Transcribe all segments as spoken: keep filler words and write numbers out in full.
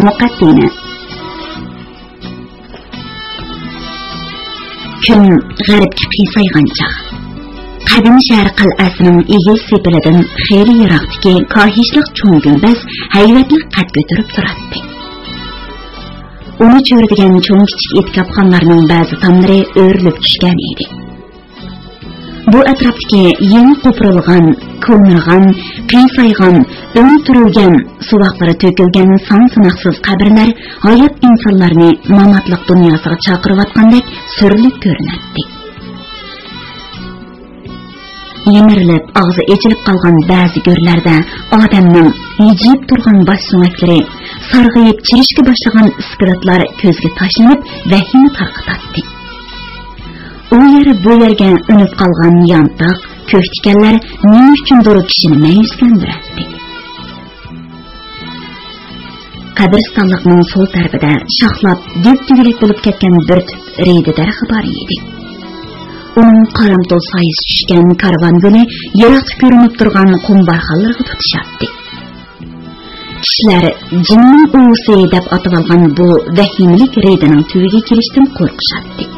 مۇقەددىمە. كۈن غەربكە قىيسايغان چاغ. قەدىم شەھەر قەلئەسىنىڭ ئېگىز سېپىلىدىن خېلى يىراقتىكى كاھىشلىق چوڭ گۈمبەز ھەيۋەتلىك قەد كۆتۈرۈپ تۇراتتى. ئۇنى چۆرىدىگەن چوڭ-كىچىك ئېتىكاپخانىلارنىڭ بەزى تاملىرى ئۆرۈلۈپ چۈشكەن ئىدى. بۇ ئەتراپتىكى يېڭى قوپۇرۇلغان، كونىرىغان، قىيسايغان، ئۆڭ تۈرۈلگەن، سۇۋاقلىرى تۆكۈلگەن سان-ساناقسىز قەبرىلەر ھايات ئىنسانلارنى ماماتلىق دۇنياسىغا چاقىرىۋاتقاندەك سۈرلۈك كۆرۈنەتتى. يىمىرىلىپ، ئاغزى ئېچىلىپ قالغان بەزى گۆرلەردە ئادەمنىڭ ھىجىيىپ تۇرغان باش سۆڭەكلىرى، سارغىيىپ چىرىشكە باشلىغان ئىسكىلىتلار كۆزگە تاشلىنىپ، ۋەھىمە تارقىتاتتى. ئۇ يەر، بۇ يەرگە ئۈنۈپ قالغان يانتاق، كۆك تىكەنلەر نېمە ئۈچۈندۇر كىشىنى مەيۈسلەندۈرەتتى. قەبرىستانلىقنىڭ سول تەرىپىدە شاخلاپ، دۆك-دۆگىلەك بولۇپ كەتكەن بىر تۈپ رېدى دەرىخى بار ئىدى. ئۇنىڭ قارامتۇل سايىسى چۈشكەن كارۋان يولى يىراققا كۆرۈنۈپ تۇرغان قۇم بارخانلىرىغا تۇتىشاتتى. كىشىلەر جىننىڭ ئۇۋىسى دەپ ئاتىۋالغان بۇ ۋەھىمىلىك رېدىنىڭ تۈۋىگە كېلىشتىن قورقۇشاتتى.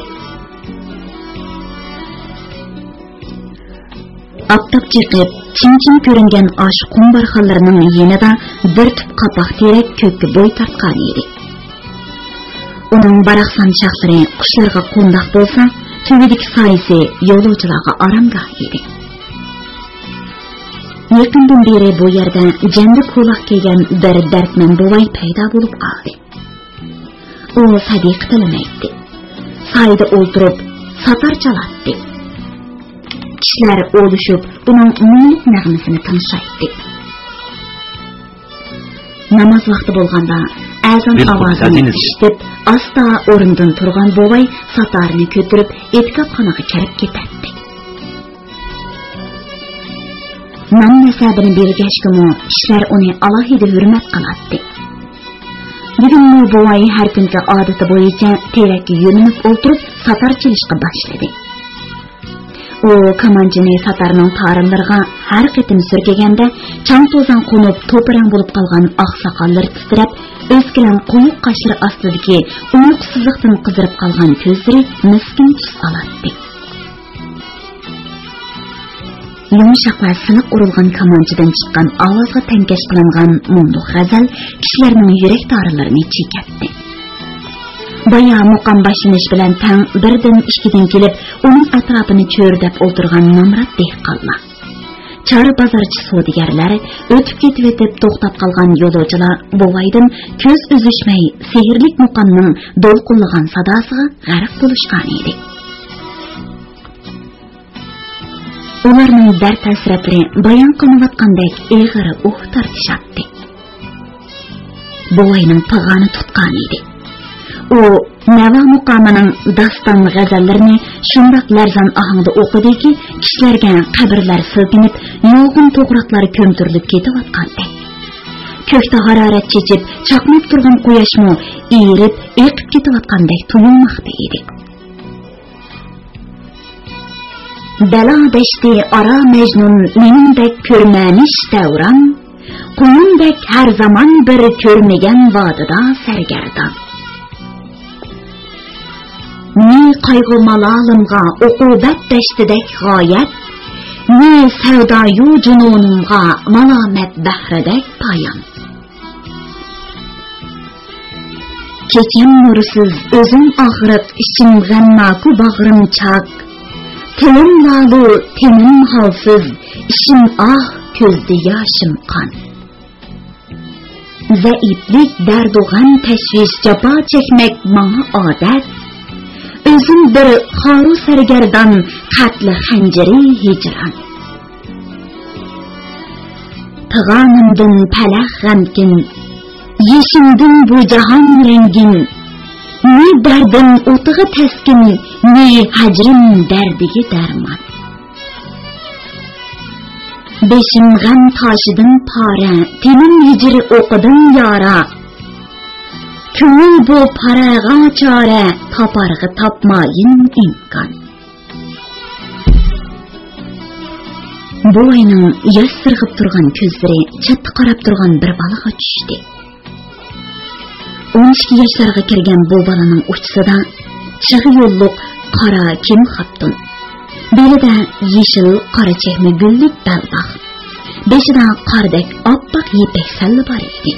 ئاپتاپ چېقىپ، چىم-چىم كۆرۈنگەن ئاشۇ قۇم بارخانلىرىنىڭ يېنىدا بىر تۈپ قاپاق تېرەك كۆككە بوي تارتقان ئىدى. ئۇنىڭ باراقسان شاخلىرى قۇشلارغا قونداق بولسا، تۈۋىدىكى سايىسى يولۇچىلارغا ئارامگاھ ئىدى. يېقىندىن بېرى بۇ يەردە جەندە كولاق كىيگەن بىر دەردمەن بوۋاي پەيدا بولۇپ قالدى. ئۇ سەدىقە تىلىمەيتتى. سايىدا ئولتۇرۇپ ساتار چالاتتى. كىشىلەر ئولىشىپ ئۇنىڭ مۇڭلۇق نەغمىسىنى تىڭشايتتى. ناماز ۋاقتى بولغاندا ئەزان ئاۋازىنى ئىشىتىپ، ئاستا ئورنىدىن تۇرغان بوۋاي ساتارىنى كۆتۈرۈپ ئېتىكاپخانىغا كىرىپ كېتەتتى. نام نەسەبىنى بىلگەچكىمۇ كىشىلەر ئۇنى ئالاھىدە ھۆرمەت قىلاتتى. بۈگۈنمۇ بوۋاي ھەر كۈنكى ئادىتى بويىچە تېرەككە يۆلىنىپ ئولتۇرۇپ ساتار چېلىشقا باشلىدى. ئۇ كامانچىنى ساتارنىڭ تارىملىرىغا ھەر قېتىم سۈركىگەندە، چاڭ-توزان قونۇپ، توپا رەڭ بولۇپ قالغان ئاق ساقاللىرى تىترەپ، ئۆسكىلەڭ قويۇق قاشلىرى ئاستىدىكى ئويقۇسىزلىقتىن قىزىرىپ قالغان كۆزلىرى مىسكىن تۈس ئالاتتى. يۇمشاق ۋە سىلىق ئۇرۇلغان كامانچىدىن چىققان ئاۋازغا تەڭكەش قىلىنغان مۇڭلۇق غەزەل كىشىلەرنىڭ يۈرەك دارىلىرىنى چېكەتتى. بايا مۇقام باشلىنىش بىلەن تەڭ بىردىن ئىككىدىن كېلىپ، ئۇنىڭ ئەتراپىنى چۆرىدەپ ئولتۇرغان نامرات دېھقانلار، چارۋا بازارچى سودىگەرلەر، ئۆتۈپ كېتىۋېتىپ توختاپ قالغان يولۇچىلار بوۋايدىن كۆز ئۈزۈشمەي سېھىرلىك مۇقامنىڭ دولقۇنلىغان ساداسىغا غەرق بولۇشقان ئىدى. ئۇلارنىڭ دەرد-ھەسرەتلىرى بايان قىلىنىۋاتقاندەك ئېغىر ئۇھ تارتىشاتتى. بوۋاينىڭ پىغانى تۇتقان ئىدى. ئۇ نەۋا مۇقامىنىڭ داستان غەزەللىرىنى شۇنداق لەرزان ئاھاڭدا ئوقۇدىكى، كىشىلەرگە قەبرىلەر سىلكىنىپ، يۇلغۇن توغراقلار كۆمتۈرۈلۈپ كېتىۋاتقاندەك. كۆكتە ھارارەت چېچىپ، چاقناپ تۇرغان قۇياشمۇ ئېرىپ، ئېقىپ كېتىۋاتقاندەك تۇيۇلماقتا ئىدى. بەلا دەشتى ئارا مەجنۇن مېنىڭدەك كۆرمەمىش دەۋران، قۇيۇندەك ھەر زامان بىر كۆرمىگەن ۋادىدا سەرگەردان. نى قايغۇ مالالىمغا ئوقۇبەت دەشتىدەك غايەت، نى سەۋدايۇ جۇنۇنۇمغا مالامەت بەھرىدەك پايان. كېچەم نۇرسىز، ئۆزۈم ئاغرىق، ئىچىم غەمناكۇ، باغرىم چاك. تىلىم لالۇ، تېنىم ھالسىز، ئىچىم ئاھ، كۆزدە ياشىم قان. زەئىپلىك، دەردۇ غەم، تەشۋىش، جاپا چەكمەك ماڭا ئادەت. ئۆزۈم بىر خارۇ سەرگەردان، قەتلى خەنجىرى ھىجران. پىغانىمدىن پەلەھ غەمكىن، يېشىمدىن بۇ جاھان رەڭگىن. نى دەردىم ئوتىغا تەسكىن، نى ھەجرىم دەردىگە دەرمان. بېشىم غەم تاشىدىن پارە، تېنىم ھىجىر ئوقىدىن يارا. كۆڭۈل بۇ پارەغا چارە، تاپارغا تاپمايىن ئىمكان. بوۋاينىڭ ياش سىرغىپ تۇرغان كۆزلىرى چەتتە قاراپ تۇرغان بىر بالىغا چۈشتى. ئون ئىككى ياشلارغا كىرگەن بۇ بالىنىڭ ئۇچىسىدا چىغ يوللۇق قارا كىم خاپتۇن، بېلىدە يېشىل قارا چەكمە گۈللۈك بەلباغ، بېشىدا قاردەك ئاپئاق يىپەك سەللە بار ئىدى.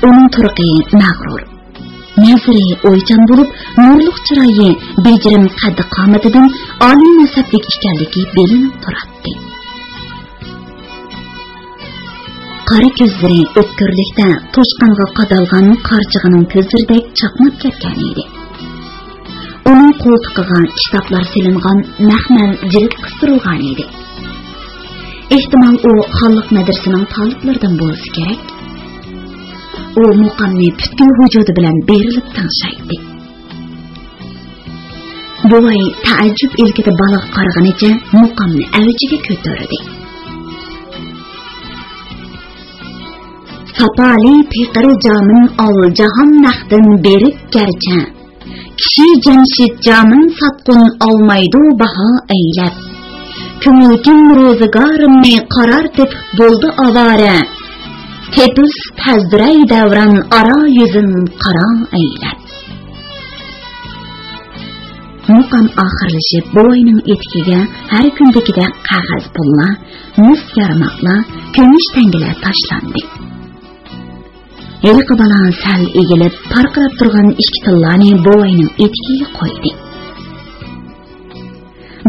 ئۇنىڭ تۇرقى مەغرۇر، نەزىرى ئويچان بولۇپ، نۇرلۇق چىرايى بېجىرىم قەددى قامىتىدىن ئالىي نەسەبلىك ئىكەنلىكى بىلىنىپ تۇراتتى. قارا كۆزلىرى ئۆتكۈرلۈكتە توشقانغا قادالغان قارچىغىنىڭ كۆزلىرىدەك چاقناپ كەتكەن ئىدى. ئۇنىڭ قولتۇقىغا كىتابلار سېلىنغان مەخمەل جىلىت قىستۇرۇلغان ئىدى. ئېھتىمال، ئۇ خانلىق مەدرىسىنىڭ تالىپلىرىدىن بولسا كېرەك. ئۇ مۇقامنى پۈتكۈل ۋۇجۇدى بىلەن بېرىلىپ تىڭشايتتى. بوۋاي تەئەججۈپ ئىلكىدە بالىغا قارىغىنىچە مۇقامنى ئەۋجىگە كۆتۈردى. ساپالى پېقىر جامىن ئال جاھان نەقدىن بېرىپ گەرچە، كىشى جەمشىت جامىن ساتقۇن ئالمايدۇ باھا ئەيلەپ. كۆڭۈلكىم روزىگارىمنى قارار تېپىپ بولدى ئاۋارە، تېپىلسا تەزدۈرەي دەۋران ئارا يۈزىن قارا ئەيلەپ. مۇقام ئاخىرلىشىپ، بوۋاينىڭ ئېتىكىگە ھەر كۈندىكىدەك قەغەز پۇللار، مىس يارماقلار، كۈمۈش تەڭگىلەر تاشلاندى. ھېلىقى بالا سەل ئېگىلىپ، پارقىراپ تۇرغان ئىككى تىللانى بوۋاينىڭ ئېتىكىگە قويدى.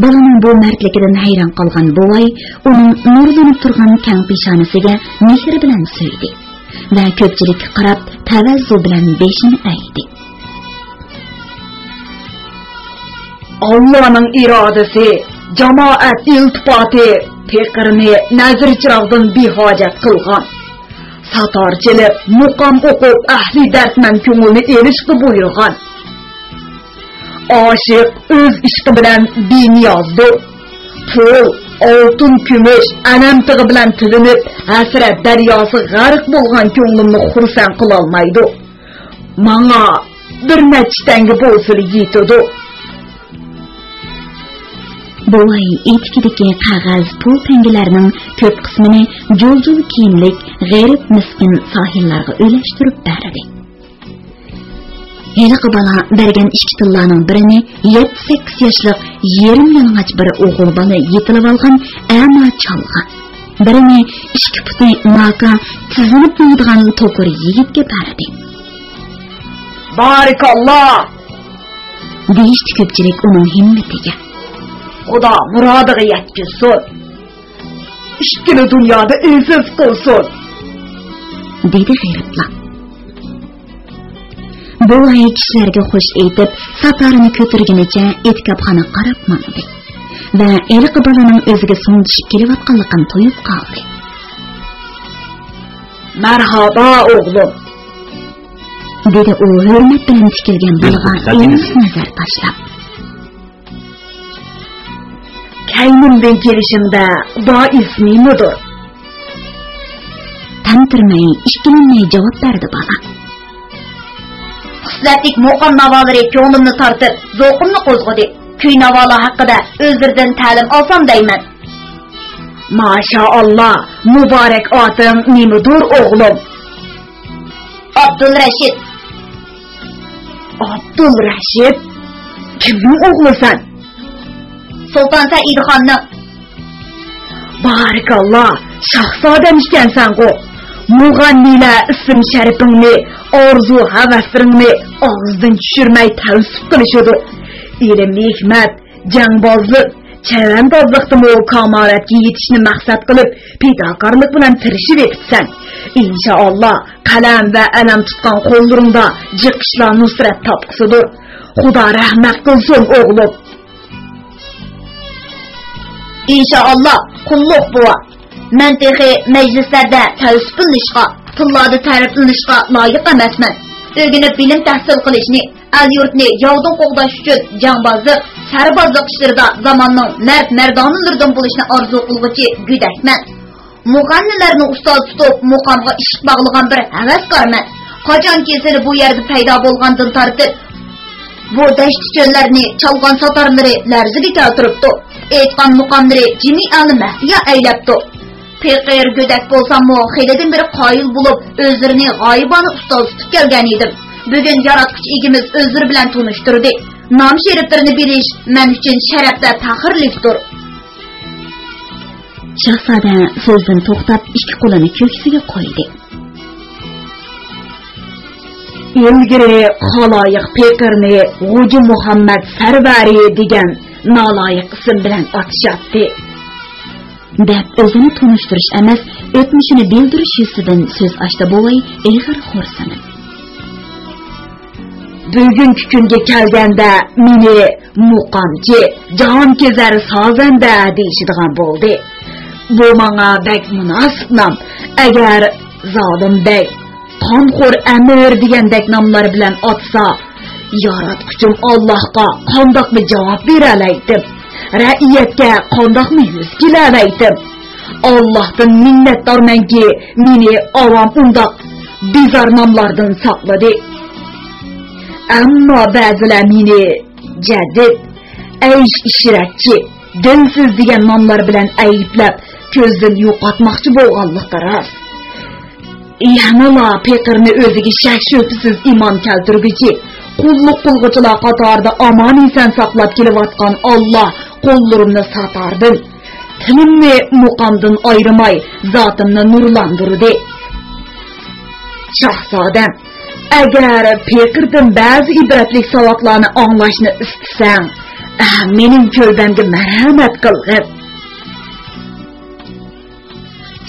بالىنىڭ بۇ مەردلىكىدىن ھەيران قالغان بوۋاي ئۇنىڭ نۇرلىنىپ تۇرغان كەڭ پېشانىسىگە مېھرى بىلەن سۆيدى ۋە كۆپچىلىككە قاراپ تەۋەززۇ بىلەن بېشىنى ئەيدى. ئاللانىڭ ئىرادىسى، جامائەت ئىلتىپاتى پېقىرنى نەزىر چىراغدىن بىھاجەت قىلغان. ساتار چېلىپ، مۇقام ئوقۇپ، ئەھلى دەردمەن كۆڭۈلنى ئېلىشقا بۇيرۇغان. ئاشىق ئۆز ئىشقى بىلەن بىنىيازدۇر. پۇل، ئالتۇن، كۈمۈش، ئەلەم تىغى بىلەن تىلىنىپ، ھەسرەت دەرياسىغا غەرق بولغان كۆڭلۈمنى خۇرسەن قىلالمايدۇ. ماڭا بىر نەچچە تەڭگە بولسىلا يېتىدۇ. بوۋاي ئېتىكىدىكى قەغەز، پۇل، تەڭگىلەرنىڭ كۆپ قىسمىنى جۇل-جۇل كىيىملىك غېرىب مىسكىن ساھىللارغا ئۈلەشتۈرۈپ بەردى. ھېلىقى بالا بەرگەن ئىككى تىللانىڭ بىرىنى يەتتە-سەككىز ياشلىق يېرىم يالىڭاچ بىر ئوغۇل بالا يېتىلىۋالغان ئەما چالغا، بىرىنى ئىككى پۇتى ناكا تىزلىنىپ ماڭىدىغان توكۇر يىگىتكە بەردى. بارىكاللا! دېيىشتى كۆپچىلىك ئۇنىڭ ھىممىتىگە. خۇدا مۇرادىغا يەتكۈزسۇن! ئىككىلا دۇنيادا ئېزىز قىلسۇن! دېدى غېرىبلا. بوۋاي كىشىلەرگە خوش ئېيتىپ، ساتارىنى كۆتۈرگىنىچە ئېتىكاپخانىغا قاراپ ماڭدى ۋە ھېلىقى بالىنىڭ ئۆزىگە سوڭدىشىپ كېلىۋاتقانلىقىنى تۇيۇپ قالدى. مەرھابا، ئوغلۇم! دېدى ئۇ ھۆرمەت بىلەن تىكىلگەن بالىغا ئېنىق نەزەر تاشلاپ. كەينىمدىن كېلىشىڭدە بائىس نېمىدۇر؟ تەمتىرىمەي، ئىككىلەنمەي جاۋاب بەردى بالا. خۇسلەتلىك مۇقام ناۋالىرى كۆڭلۈمنى تارتىپ، زوقۇمنى قوزغىدى. كۈي ناۋالار ھەققىدە ئۆزلىرىدىن تەلىم ئالسام دەيمەن. ماشائاللا، مۇبارەك ئاتىڭ نېمىدۇر، ئوغلۇم؟ ئابدۇلرەشىت. ئابدۇلرەشىت؟ كىمنىڭ ئوغلى سەن؟ سۇلتان سەئىدخاننىڭ. بارىكاللا، شاھزادەم ئىكەنسەنغۇ. مۇغەننىلەر ئىسىم شەرىپىڭنى، ئارزۇ ھەۋەسلىرىڭنى ئاغزىدىن چۈشۈرمەي تەۋسىپ قىلىشىدۇ. ئىلىم ھېكمەت، جەڭبازلىق، چەۋەندازلىقتىمۇ كامالەتكە يېتىشنى مەقسەت قىلىپ، پىداكارلىق بىلەن تىرىشىۋېتىپسەن. ئىنشائاللا، قەلەم ۋە ئەلەم تۇتقان قوللىرىڭدا جىق ئىشلار نۇسرەت تاپقۇسىدۇر. خۇدا رەھمەت قىلسۇن، ئوغلۇم. ئىنشائاللا، قۇللۇق بوۋا. مەن تېخى مەجلىسلەردە تەۋسىپلىنىشقا، تىللاردا تەرىپلىنىشقا لايىق ئەمەسمەن. ئۆگىنىپ بىلىم تەھسىل قىلىشنى، ئەل-يۇرتنى ياۋدىن قوغداش ئۈچۈن جەڭبازلىق، سەربازلىق ئىشلىرىدا زاماننىڭ مەرد-مەردانىلىرىدىن بولۇشنى ئارزۇ قىلغۇچى گۆدەكمەن. مۇغەننىلەرنى ئۇستاز تۇتۇپ، مۇقامغا ئىشىك باغلىغان بىر ھەۋەسكارمەن. قاچانكى سىلى بۇ يەردە پەيدا بولغاندىن تارتىپ، بۇ دەشتى-چۆللەرنى چالغان ساتارلىرى لەرزىگە كەلتۈرۈپتۇ، ئېيتقان مۇقاملىرى جىمى ئەلنى مەھلىيا ئەيلەپتۇ. پېقىر گۆدەك بولساممۇ، خېلىدىن بېرى قايىل بولۇپ، ئۆزلىرىنى غايىبانە ئۇستاز تۇتۇپ كەلگەن ئىدىم. بۈگۈن ياراتقۇچى ئىگىمىز ئۆزلىرى بىلەن تونۇشتۇردى. نام شېرىپلىرىنى بىلىش مەن ئۈچۈن شەرەپ ۋە پەخىرلىكتۇر. شاھزادە سۆزدىن توختاپ، ئىككى قولىنى كۆكسىگە قويدى. ئىلگىرى خالايىق پېقىرنى غوجا مۇھەممەد سەرۋەرى دېگەن نالايىق ئىسىم بىلەن ئاتىشاتتى، دەپ ئۆزىنى تونۇشتۇرۇش ئەمەس، ئۆتمۈشىنى بىلدۈرۈش يۈزىسىدىن سۆز ئاچتى بوۋاي ئېغىر خورسىنىپ. بۈگۈنكى كۈنگە كەلگەندە، مېنى مۇقامچى، جاھانكېزەر سازەندە دېيىشىدىغان بولدى. بۇ ماڭا بەك مۇناسىپ نام. ئەگەر زالىم بەگ، قانخور ئەمىر دېگەندەك ناملار بىلەن ئاتىسا، ياراتقۇچۇم ئاللاھقا قانداقمۇ جاۋاب بېرەلەيتتىم؟ رەئىيەتكە قانداقمۇ يۈز كېلەلەيتتىم؟ ئاللاھتىن مىننەتدارمەنكى، مېنى ئاۋام ئۇنداق بىزار ناملاردىن ساقلىدى. ئەمما بەزىلەر مېنى جەدىد، ئەيش-ئىشرەتچى، دىنسىز دېگەن ناملار بىلەن ئەيىبلەپ، كۆزدىن يوقاتماقچى بولغانلىقى راست. يەنىلا پېقىرنى ئۆزىگە شەك-شۈبھىسىز ئىمان كەلتۈرگۈچى، قۇللۇق قىلغۇچىلار قاتارىدا ئامان-ئېسەن ساقلاپ كېلىۋاتقان ئاللا قوللىرىمنى ساتاردىن، تىلىمنى مۇقامدىن ئايرىماي، زاتىمنى نۇرلاندۇردى. شاھزادەم، ئەگەر پېقىردىن بەزى ئىبرەتلىك ساۋاقلارنى ئاڭلاشنى ئىستىسەڭ، ئە، مېنىڭ كۆلبەمگە مەرھەمەت قىلغىن.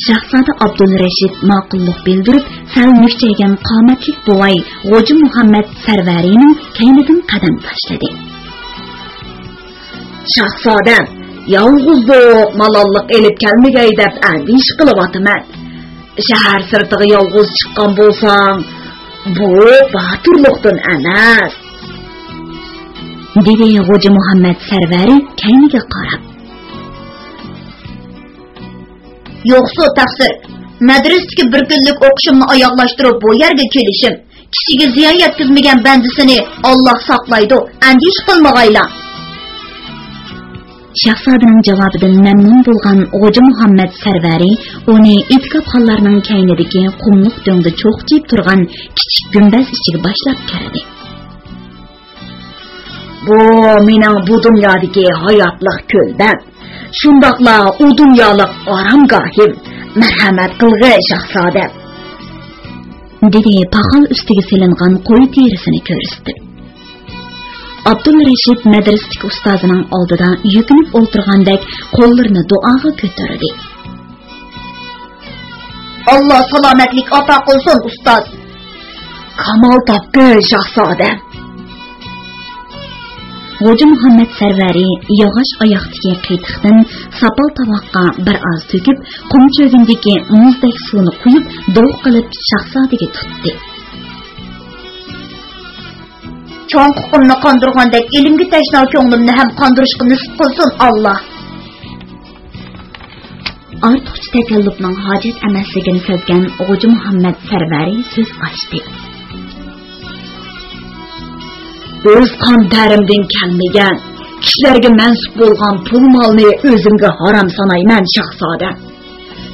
شاھزادە ئابدۇلرەشىد ماقۇللۇق بىلدۈرۈپ، سەل مۈكچەيگەن قامەتلىك بوۋاي غوجا مۇھەممەد سەرۋەرىنىڭ كەينىدىن قەدەم تاشلىدى. شاھزادەم، يالغۇزلۇق مالاللىق ئېلىپ كەلمىگەي دەپ ئەندىشە قىلىۋاتىمەن. شەھەر سىرتىغا يالغۇز چىققان بولساڭ، بۇ باتۇرلۇقتىن ئەمەس، دېدى غوجا مۇھەممەد سەرۋەرى كەينىگە قاراپ. يوقسۇ تەقسىر، مەدرىسىدىكى بىر كۈنلۈك ئوقۇشۇمنى ئاياغلاشتۇرۇپ بۇ يەرگە كېلىشىم، كىشىگە زىيان يەتكۈزمىگەن بەندىسىنى ئاللا ساقلايدۇ، ئەندىشە قىلمىغايلا. شاھزادىنىڭ جاۋابىدىن مەمنۇن بولغان غوجا مۇھەممەد سەرۋەرى ئۇنى ئېتىكاپخانلارنىڭ كەينىدىكى قۇملۇق دۆڭدە چوقچىيىپ تۇرغان كىچىك گۈمبەز ئىچىگە باشلاپ كىردى. بۇ مېنىڭ بۇ دۇنيادىكى ھاياتلىق كۆلبەم، شۇنداقلا ئۇ دۇنيالىق ئارامگاھىم. مەرھەمەت قىلغىن، شاھزادەم، دېدى پاخال ئۈستىگە سېلىنغان قوي تېرىسىنى كۆرسىتىپ. ئابدۇلرەشىد مەدرىسىدىكى ئۇستازىنىڭ ئالدىدا يۈكۈنۈپ ئولتۇرغاندەك قوللىرىنى دۇئاغا كۆتۈردى. ئاللا سالامەتلىك ئاتا قىلسۇن، ئۇستاز. كامال تاپقىن، شاھزادەم. غوجا مۇھەممەد سەرۋەرى ياغاچ ئاياقتىكى قېتىقتىن ساپال تاۋاققا بىر ئاز تۆكۈپ، قۇم چۆگۈندىكى مۇزدەك سۇنى قۇيۇپ، دوۋ قىلىپ شاھزادىگە تۇتتى. چوڭ قۇقۇمنى قاندۇرغاندەك ئېلىمگە تەشنا كۆڭلۈمنى ھەم قاندۇرۇشقا نېسىپ قىلسۇن، ئاللا. ئارتۇقچە تەكەللۇپنىڭ ھاجەت ئەمەسلىكىنى سەزگەن غوجا مۇھەممەد سەرۋەرى سۆز ئاچتى. ئۆز قان تەرىمدىن كەلمىگەن، كىشىلەرگە مەنسۇپ بولغان پۇل-مالنى ئۆزۈمگە ھارام سانايمەن، شاھزادەم.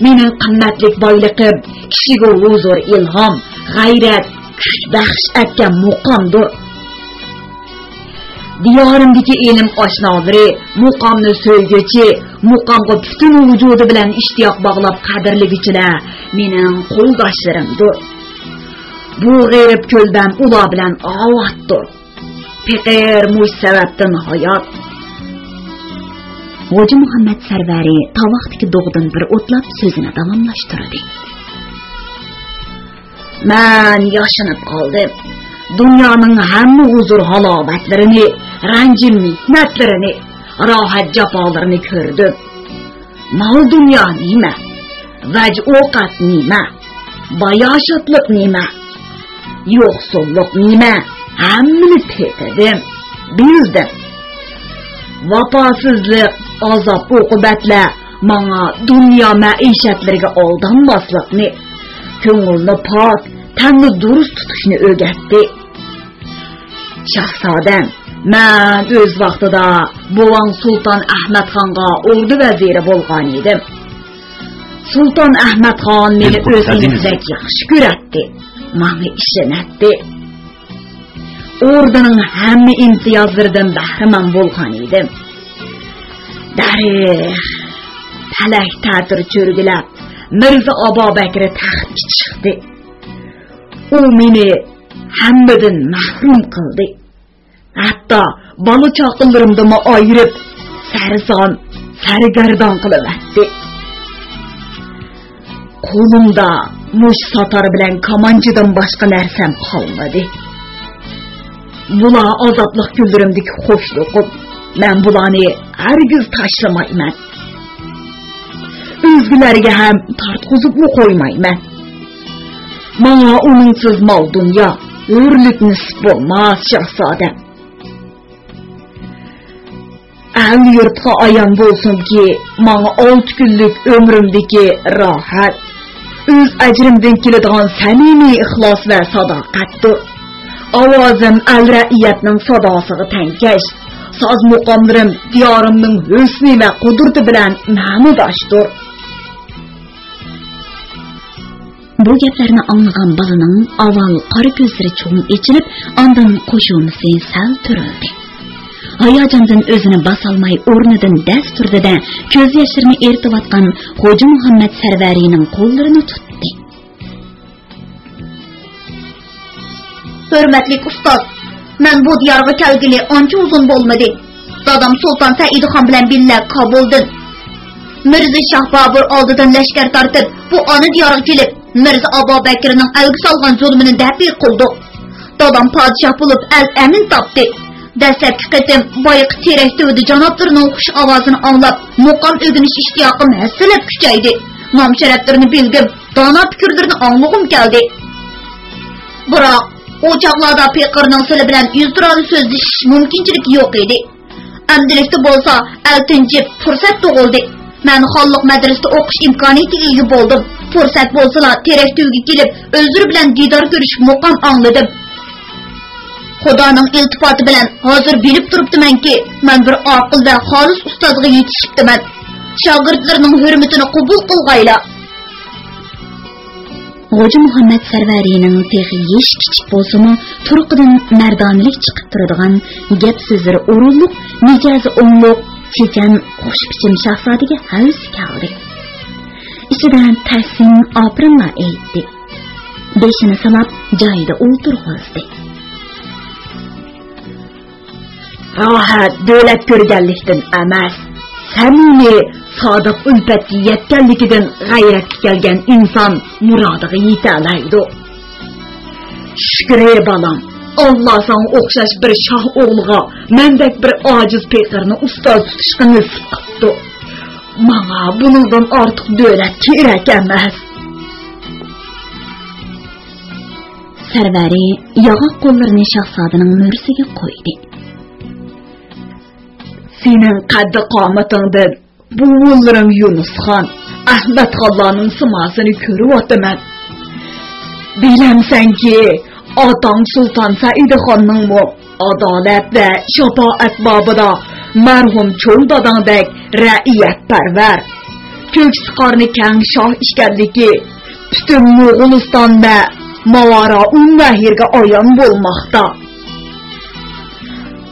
مېنىڭ قىممەتلىك بايلىقىم كىشىگە ھۇزۇر، ئىلھام، غەيرەت، كۈچ بەخش ئەتكەن مۇقامدۇر. دىيارىمدىكى ئىلىم ئاشنالىرى، مۇقامنى سۆيگۈچى، مۇقامغا پۈتۈن ۋۇجۇدى بىلەن ئىشتىياق باغلاپ قەدىرلىگۈچىلەر مېنىڭ قولداشلىرىمدۇر. بۇ غېرىب كۆلبەم ئۇلار بىلەن ئاۋاتتۇر. پېقىر مۇشۇ سەۋەبتىن ھايات. غوجا مۇھەممەد سەرۋەرى تاۋاقتىكى دوغدىن بىر ئوتلاپ سۆزىنى داۋاملاشتۇردى. مەن ياشىنىپ قالدىم. دۇنيانىڭ ھەممە ھۇزۇر-ھالاۋەتلىرىنى، رەنجى-مېھنەتلىرىنى، راھەت-جاپالىرىنى كۆردۈم. مال-دۇنيا نېمە؟ ۋەج-ئوقەت نېمە؟ باياشاتلىق نېمە؟ يوقسۇللۇق نېمە؟ ھەممىنى تېتىدىم، بىلدىم. ۋاپاسىزلىق، ئازاب-ئوقۇبەتلەر ماڭا دۇنيا مەئىشەتلىرىگە ئالدانماسلىقنى، كۆڭۈلنى پاك، تەننى دۇرۇس تۇتۇشنى ئۆگەتتى. شاھزادەم، مەن ئۆز ۋاقتىدا بوۋاڭ سۇلتان ئەھمەتخانغا ئوردا ۋەزىرى بولغان ئىدىم. سۇلتان ئەھمەد خان مېنى ئۆزىنىڭدەك ياخشى كۆرەتتى، ماڭا ئىشىنەتتى. ئوردىنىڭ ھەممە ئىمتىيازلىرىدىن بەھرىمەن بولغان ئىدىم. دەرىخ، پەلەك تەتۈر چۆرگىلەپ، مىرزا ئابابەكرى تەختكە چىقتى. ئۇ مېنى ھەممىدىن مەھرۇم قىلدى. ھەتتا بالا چاقىلىرىمدىنمۇ ئايرىپ، سەرسان، سەرگەردان قىلىۋەتتى. قولۇمدا مۇشت ساتار بىلەن كامانچىدىن باشقا نەرسەم قالمىدى. بۇلار ئازابلىق كۈنلىرىمدىكى خوشلۇقۇم. مەن بۇلارنى ھەرگىز تاشلىمايمەن. ئۆزگىلەرگە ھەم تارتقۇزۇپمۇ قويمايمەن. ماڭا ئۇنىڭسىز مال-دۇنيا، ھۆرلۈك نېسىپ بولماس، شاھزادەم. ئەل-يۇرتقا ئايان بولسۇنكى، ماڭا ئالتە كۈنلۈك ئۆمرۈمدىكى راھەت، ئۆز ئەجرىمدىن كېلىدىغان سەمىمىي ئىخلاس ۋە ساداقەتتۇر. ئاۋازىم ئەل-رەئىيەتنىڭ ساداسىغا تەڭكەش، ساز-مۇقاملىرىم دىيارىمنىڭ ھۆسنى ۋە قۇدرىتى بىلەن مەنىداشتۇر. بۇ گەپلەرنى ئاڭلىغان بالىنىڭ ئاۋۋال قارا كۆزلىرى چوڭ ئېچىلىپ، ئاندىن قوشۇمىسى سەل تۈرۈلدى. ھاياجاندىن ئۆزىنى باسالماي ئورنىدىن دەس تۇردى-دە، كۆز ياشلىرىنى ئېرىتىۋاتقان خوجا مۇھەممەد سەرۋەرىنىڭ قوللىرىنى تۇتتى. ھۆرمەتلىك ئۇستاز، مەن بۇ دىيارغا كەلگىلى ئانچە ئۇزۇن بولمىدى. دادام سۇلتان سەئىدخان بىلەن بىللە كابۇلدىن، مىرزا شاھ بابۇر ئالدىدىن لەشكەر تارتىپ، بۇ ئانا دىيارغا كېلىپ، مىرزا ئابابەكرىنىڭ ئەلگە سالغان زۇلمىنى دەپئى قىلدۇق. دادام پادىشاھ بولۇپ، ئەل ئەمىن تاپتى. دەسلەپكى قېتىم بايىقى تېرەك تۈۋىدە جانابلىرىنىڭ خۇش ئاۋازىنى ئاڭلاپ، مۇقام ئۆگىنىش ئىشتىياقىم ھەسسىلەپ كۈچەيدى. نام-شەرەپلىرىنى بىلگۈم، دانا پىكىرلىرىنى ئاڭلىغۇم كەلدى. بىراق، ئۇ چاغلاردا پېقىرنىڭ سىلى بىلەن يۈزتۇرانە سۆزلىشىش مۇمكىنچىلىكى يوق ئىدى. ئەمدىلىكتە بولسا ئەل تىنچىپ، پۇرسەت تۇغۇلدى. مەن خانلىق مەدرىسىدە ئوقۇش ئىمكانىيىتىگە ئىگە بولدۇم. پۇرسەت بولسىلا، تېرەك تۈۋىگە كېلىپ، ئۆزلىرى بىلەن دىدار كۆرۈشۈپ، مۇقام ئاڭلىدىم. خۇدانىڭ ئىلتىپاتى بىلەن ھازىر بىلىپ تۇرۇپتىمەنكى، مەن بىر ئاقىل ۋە خالىس ئۇستازغا يېتىشىپتىمەن. شاگىرتلىرىنىڭ ھۆرمىتىنى قوبۇل قىلغايلا. غوجا مۇھەممەد سەرۋەرىنىڭ تېخى يېشى كىچىك بولسىمۇ، تۇرقىدىن مەردانىلىك چىقىپ تۇرىدىغان، گەپ-سۆزلىرى ئورۇنلۇق، مىجەزى ئوڭلۇق، چېچەن، خۇشبىچىم شاھزادىگە ھەۋىسى كەلدى. ئىچىدە تەھسىن، ئاپىرىنلار ئېيتتى. بېشىنى سىلاپ، جايىدا ئولتۇرغۇزدى. راھەت دۆلەت كۆرگەنلىكتىن ئەمەس، سەمىمىي، سادىق ئۈلپەتكە يەتكەنلىكىدىن غەيرەتكە كەلگەن ئىنسان مۇرادىغا يېتەلەيدۇ. شۈكرى بالام، ئاللا ساڭا ئوخشاش بىر شاھ ئوغلىغا مەندەك بىر ئاجىز پېقىرنى ئۇستاز تۇتۇشقا نېسىپ قىپتۇ. ماڭا بۇنىڭدىن ئارتۇق دۆلەت كېرەك ئەمەس. سەرۋەرى ياغاق قوللىرىنى شاھزادىنىڭ مۈرىسىگە قويدى. سېنىڭ قەددى-قامىتىڭدىن بوۋىلىرىم يۇنۇسخان، ئەھمەتخانلارنىڭ سىماسىنى كۆرۈۋاتىمەن. بىلەمسەنكى، ئاتاڭ سۇلتان سەئىدخاننىڭمۇ ئادالەت ۋە شاپائەت بابىدا مەرھۇم چوڭ داداڭدەك رەئىيەتپەرۋەر، كۆكسى-قارنى كەڭ شاھ ئىكەنلىكى پۈتۈن موغۇلىستان ۋە ماۋارا ئۇننەھرگە ئايان بولماقتا.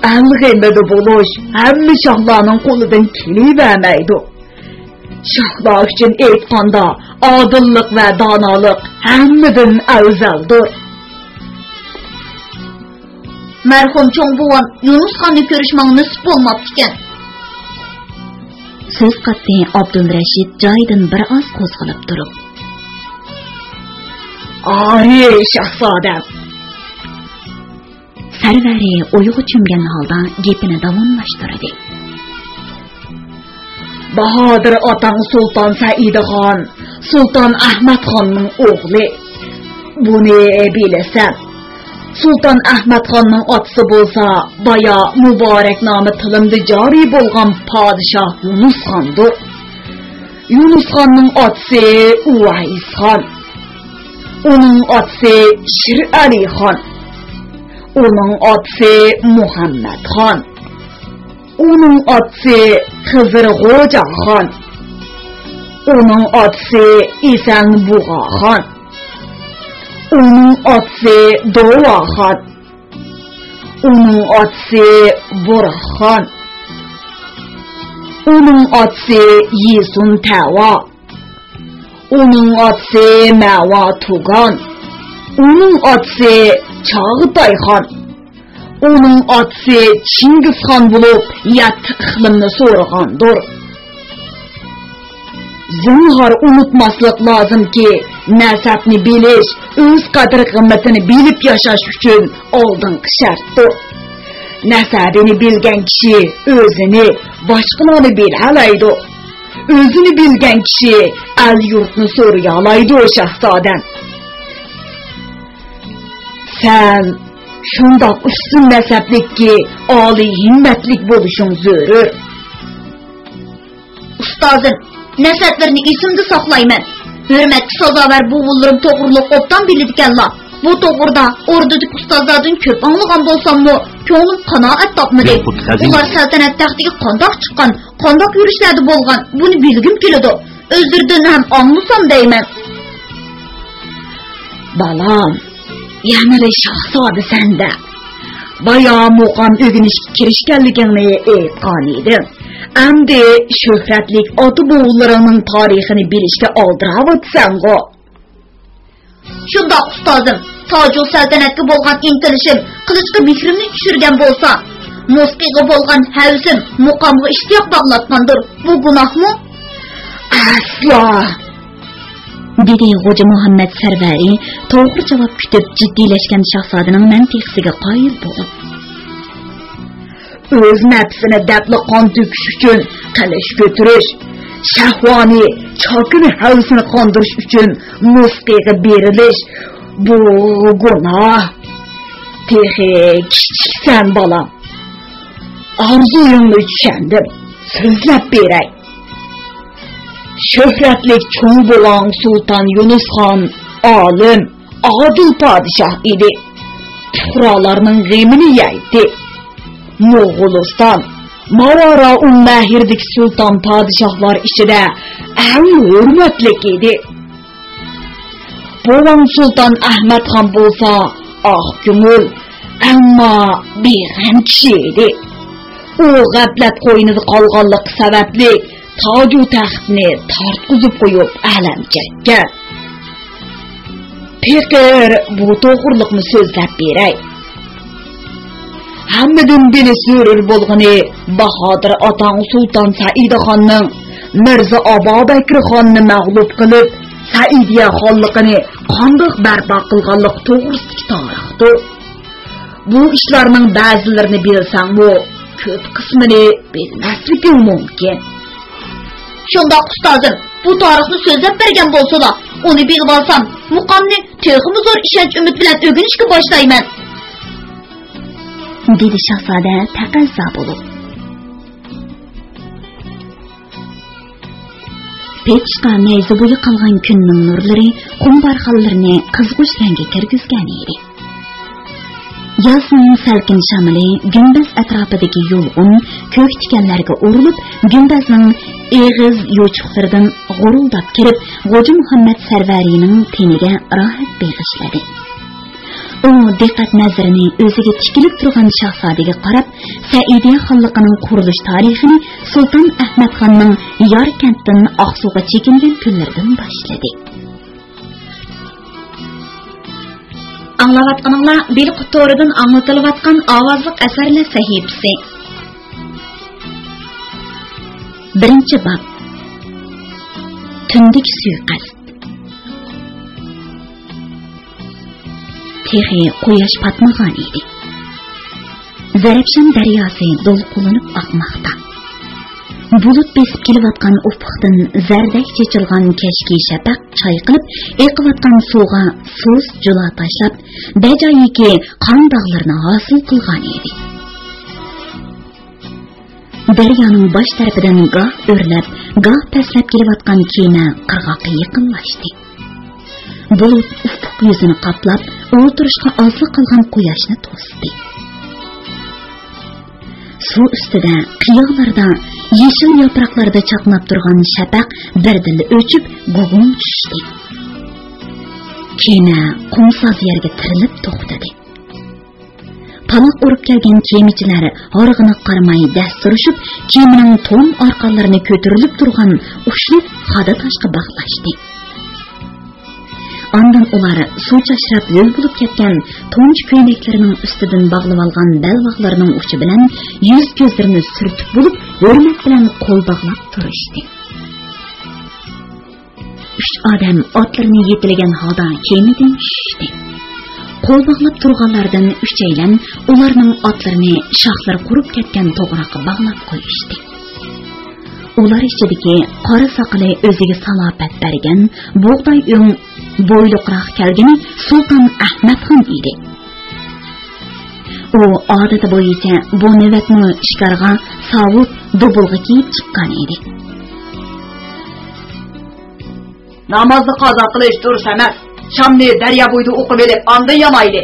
ئەل غېمىدە بولۇش ھەممە شاھلارنىڭ قولىدىن كېلىۋەرمەيدۇ. شاھلار ئۈچۈن ئېيتقاندا، ئادىللىق ۋە دانالىق ھەممىدىن ئەۋزەلدۇر. مەرھۇم چوڭ بوۋام يۇنۇسخاننى كۆرۈش ماڭا نېسىپ بولماپتىكەن. سۆز قاتتى ئابدۇلرەشىت جايىدىن بىر ئاز قوزغىلىپ تۇرۇپ. ئاھى، شاھزادەم! سەرۋەرى ئويغا چۆمگەن ھالدا گېپىنى داۋاملاشتۇردى. باھادىر ئاتاڭ سۇلتان سەئىدخان، سۇلتان ئەھمەتخاننىڭ ئوغلى. بۇنى بىلىسەن. سۇلتان ئەھمەتخاننىڭ ئاتىسى بولسا بايا مۇبارەكنامە تىلىمدا جارى بولغان پادىشاھ يۇنۇسخاندۇر. يۇنۇسخاننىڭ ئاتىسى ئۇۋەيسخان. ئۇنىڭ ئاتىسى شىرئەلىخان. ئۇنىڭ ئاتىسى مۇھەممەتخان. ئۇنىڭ ئاتىسى خىزىر غوجاخان. ئۇنىڭ ئاتىسى ئېسەن بۇغاخان. ئۇنىڭ ئاتىسى دوۋاخان. ئۇنىڭ ئاتىسى بۇرخان. ئۇنىڭ ئاتىسى يېسۇن تەۋا. ئۇنىڭ ئاتىسى مەۋا تۇگان. ئۇنىڭ ئاتىسى چاغىتايخان. ئۇنىڭ ئاتىسى چىڭگىزخان بولۇپ، يەتتە ئىقلىمنى سورىغاندۇر. زىنھار ئۇنتۇماسلىق لازىمكى، نەسەبنى بىلىش ئۆز قەدىر-قىممىتىنى بىلىپ ياشاش ئۈچۈن ئالدىنقى شەرتتۇر. نەسەبىنى بىلگەن كىشى ئۆزىنى، باشقىلارنى بىلەلەيدۇ. ئۆزىنى بىلگەن كىشى ئەل-يۇرتنى سورىيالايدۇ، شاھزادەم. سەن شۇنداق ئۈستۈن نەسەبلىككى، ئالىي ھىممەتلىك بولۇشۇڭ زۆرۈر. ئۇستازىم، نەسەبلىرىنى ئېسىمدە ساقلايمەن. ھۆرمەتكە سازاۋەر بوۋىلىرىم توغرۇلۇق ئوبدان بىلىدىكەنلا. بۇ توغرىدا ئوردىدىكى ئۇستازلاردىن كۆپ ئاڭلىغان بولساممۇ، كۆڭلۈم قانائەت تاپمىدى. ئۇلار سەلتەنەت تەختىگە قانداق چىققان، قانداق يۈرۈشلەردە بولغان، بۇنى بىلگۈم كېلىدۇ. ئۆزلىرىدىن ھەم ئاڭلىسام دەيمەن. بالام، يەنىلا شاھزادىسەن-دە. بايا مۇقام ئۆگىنىشكە كىرىشكەنلىكىڭنى ئېيتقان ئىدىڭ. ئەمدى شۆھرەتلىك ئاتا-بوۋىلىرىڭنىڭ تارىخىنى بىلىشكە ئالدىراۋاتىسەنغۇ؟ شۇنداق، ئۇستازىم. تاجۇ سەلتەنەتكە بولغان ئىنتىلىشىم قىلىچقا مېھرىمنى چۈشۈرگەن بولسا، مۇسىقىغا بولغان ھەۋىسىم مۇقامغا ئىشتىياق باغلاتقاندۇر. بۇ گۇناھمۇ؟ ئەسلا! دېدى غوجا مۇھەممەد سەرۋەرى توغرا جاۋاب كۈتۈپ جىددىيلەشكەن شاھزادىنىڭ مەنتىقىسىگە قايىل بولۇپ. ئۆز نەپسىنى دەپلا قان تۆكۈش ئۈچۈن قىلىچ كۆتۈرۈش، شەھۋانىي چاكىنى ھەۋىسىنى قاندۇرۇش ئۈچۈن مۇسىقىغا بېرىلىش، بۇ گۇناھ. تېخى كىچىكسەن، بالام. ئارزۇيۇڭنى چۈشەندىم. سۆزلەپ بېرەي. شۆھرەتلىك چوڭ بوۋاڭ سۇلتان يۇنۇسخان ئالىم، ئادىل پادىشاھ ئىدى. پۇقرالارنىڭ غېمىنى يەيتتى. موغۇلىستان، ماۋاراۇننەھردىكى سۇلتان پادىشاھلار ئىچىدە ئەڭ ھۆرمەتلىك ئىدى. بوۋاڭ سۇلتان ئەھمەتخان بولسا ئاق كۆڭۈل، ئەمما بىغەم كىشى ئىدى. ئۇ غەپلەت قوينىدا قالغانلىقى سەۋەبلىك تاجۇ تەختنى تارتقۇزۇپ قويۇپ ئەلەم چەككەن. پېقىر بۇ توغرىلىقنى سۆزلەپ بېرەي. ھەممىدىن بىلىش زۆرۈر بولغىنى، باھادىر ئاتاڭ سۇلتان سەئىدخاننىڭ مىرزا ئابابەكرىخاننى مەغلۇپ قىلىپ، سەئىدىيە خانلىقىنى قانداق بەرپا قىلغانلىقى توغرىسىدىكى تارىختۇر. بۇ ئىشلارنىڭ بەزىلىرىنى بىلسەڭمۇ، كۆپ قىسمىنى بىلمەسلىكىڭ مۇمكىن. شۇنداق، ئۇستازىم، بۇ تارىخنى سۆزلەپ بەرگەن بولسىلا، ئۇنى بىلىۋالسام، مۇقامنى تېخىمۇ زور ئىشەنچ-ئۈمىد بىلەن ئۆگىنىشكە باشلايمەن. دېدى شاھزادە تەقەززا بولۇپ. پېتىشقا نەيزە بويى قالغان كۈننىڭ نۇرلىرى قۇم بارخانلىرىنى قىزغۇچ رەڭگە كىرگۈزگەن ئىدى. يازنىڭ سەلكىن شامىلى گۈمبەز ئەتراپىدىكى يۇلغۇن كۆك تىكەنلەرگە ئۇرۇلۇپ، گۈمبەزنىڭ ئېغىز يوچۇقلىرىدىن غۇرۇلداپ كىرىپ، غوجا مۇھەممەد سەرۋەرىنىڭ تېنىگە راھەت بېغىشلىدى. ئۇ دىققەت نەزىرىنى ئۆزىگە تىكىلىپ تۇرغان شاھزادىگە قاراپ، سەئىدىيە خانلىقىنىڭ قۇرۇلۇش تارىخىنى سۇلتان ئەھمەدخاننىڭ ياركەنتتىن ئاقسۇغا چېكىنگەن كۈنلىرىدىن باشلىدى. ئاڭلاۋاتقىنىڭلار بىلقۇت تورىدىن ئاڭلىتىلىۋاتقان ئاۋازلىق ئەسەرلەر سەھىپىسى. بىرىنچى باب. تۈندىكى سۇيىقەست. تېخى قۇياش پاتمىغان ئىدى. زەرەپشان دەرياسى دولقۇنلىنىپ ئاقماقتا. بۇلۇت بېسىپ كېلىۋاتقان ئۇپۇقتىن زەردەك چېچىلغان كەچكى شەپەق چايقىلىپ، ئېقىۋاتقان سۇغا سۇس جۇلا تاشلاپ، بەجايىكى قان داغلىرىنى ھاسىل قىلغان ئىدى. دەريانىڭ باش تەرىپىدىن گاھ ئۆرلەپ، گاھ پەسلەپ كېلىۋاتقان كېمە قىرغاققا يېقىنلاشتى. بۇلۇت ئۇپۇق يۈزىنى قاپلاپ، ئولتۇرۇشقا ئازلا قالغان قۇياشنى توستى. سۇ ئۈستىدە، قىيالاردا، يېشىل ياپراقلاردا چاقناپ تۇرغان شەپەق بىردىنلا ئۆچۈپ، گۇگۇم چۈشتى. كېمە قۇمساز يەرگە تىرىلىپ توختىدى. پالاق ئۇرۇپ كەلگەن كېمىچىلەر ھارغىنىغا قارىماي دەس تۇرۇشۇپ، كېمىنىڭ تون ئارقانلىرىنى كۆتۈرۈلۈپ تۇرغان ئۇچنى خادا تاشقا باغلاشتى. ئاندىن ئۇلار سۇ چاچراپ ھۆل بولۇپ كەتكەن تونچە كۆينەكلىرىنىڭ ئۈستىدىن باغلىۋالغان بەلباغلىرىنىڭ ئۇچى بىلەن يۈز-كۆزلىرىنى سۈرتۈپ بولۇپ، ھۆرمەت بىلەن قول باغلاپ تۇرۇشتى. ئۈچ ئادەم ئاتلىرىنى يېتىلىگەن ھالدا كېمىدىن چۈشتى. قول باغلاپ تۇرغانلاردىن ئۈچەيلەن ئۇلارنىڭ ئاتلىرىنى شاخلىرى قۇرۇپ كەتكەن توغراققا باغلاپ قويۇشتى. ئۇلار ئىچىدىكى قارا ساقىلى ئۆزىگە سالاپەت بەرگەن، بۇغداي ئۆڭ بويلۇقراق كەلگىنى سۇلتان ئەھمەتخان ئىدى. ئۇ ئادىتى بويىچە بۇ نۆۋەتمۇ شىكارغا ساۋۇت، دۇبۇلغا كىيىپ چىققان ئىدى. نامازنى قازا قىلىش دۇرۇس ئەمەس. شامنى دەريا بويىدا ئوقۇۋېلىپ، ئاندىن يانايلى،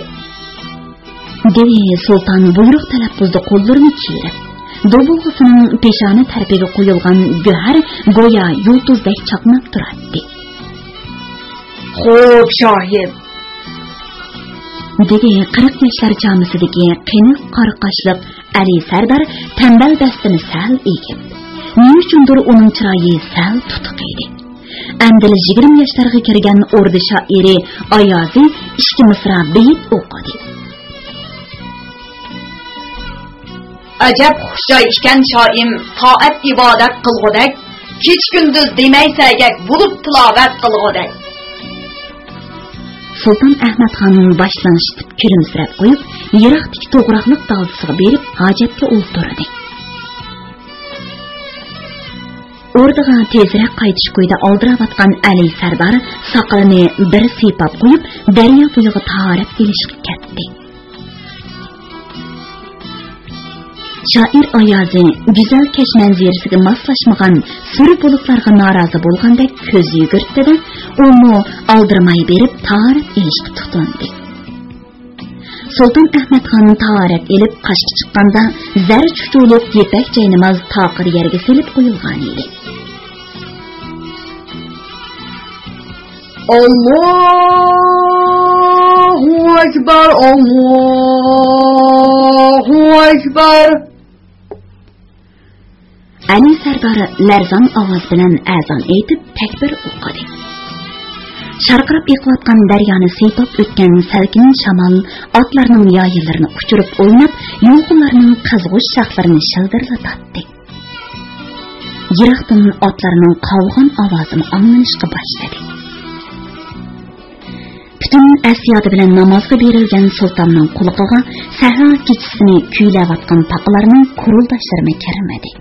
دېدى سۇلتان بۇيرۇق تەلەپپۇزدا قوللىرىنى چىرىپ. دۇبۇلغىسىنىڭ پېشانە تەرىپىگە قويۇلغان گۆھەر گويا يۇلتۇزدەك چاقناپ تۇراتتى. خوپ، شاھىم، دېدى قىرىق ياشلار چامىسىدىكى قېنىق قارا قاشلىق ئەلى سەردار تەمبەل دەستىنى سەل ئېگىپ. نېمە ئۈچۈندۇر ئۇنىڭ چىرايى سەل تۇتۇق ئىدى. ئەمدىلا يىگىرمە ياشلارغا كىرگەن ئوردا شائىرى ئايازى ئىككى مىسرا بېيىت ئوقۇدى. ئەجەب خۇش جاي ئىكەن شائىم، تائەت ئىبادەت قىلغۇدەك، كېچە-كۈندۈز دېمەي سەگەك، بولۇپ تىلاۋەت قىلغۇدەك. سۇلتان ئەھمەتخان باشلىڭىشتىپ كۈلۈمسىرەپ قويۇپ، يىراقتىكى توغراقلىق دالدىسىغا بېرىپ ھاجەتكە ئولتۇردى. ئوردىغا تېزرەك قايتىش كويىدا ئالدىراۋاتقان ئەلى سەردار ساقىلىنى بىر سىيپاپ قويۇپ، دەريا بويىغا تاھارەت ئېلىشقا كەتتى. شائىر ئايازى گۈزەل كەچ مەنزىرىسىگە ماسلاشمىغان سۈرە بۇلۇتلارغا نارازى بولغاندەك كۆز يۈگۈرتتى-دە، ئۇمۇ ئالدىرىماي بېرىپ تاھارەت ئېلىشقا تۇتۇندى. سۇلتان ئەھمەتخان تاھارەت ئېلىپ قاشقا چىققاندا، زەر چۇچۇلۇق يىپەك جايناماز تاقىر يەرگە سېلىپ قويۇلغانىدى. ئاللاھۇ ئەكبەر، ئاللاھۇ ئەكبەر. ئەلى سەردار لەرزان ئاۋاز بىلەن ئەزان ئېيتىپ، تەكبىر ئوقۇدى. شارقىراپ ئېقىۋاتقان دەريانى سىيپاپ ئۆتكەن سەلكىن شامال ئاتلارنىڭ يايىلىرىنى ئۇچۇرۇپ ئويناپ، يۇلغۇنلارنىڭ قىزغۇچ شاخلىرىنى شىلدىرلىتاتتى. يىراقتىن ئاتلارنىڭ قاۋىغان ئاۋازىمۇ ئاڭلىنىشقا باشلىدى. پۈتۈن ئەس-يادى بىلەن نامازغا بېرىلگەن سۇلتاننىڭ قۇلىقىغا سەھەر كېچىسىنى كۈيلەۋاتقان پاقىلارنىڭ كۇرۇلداشلىرىمۇ كىرمىدى.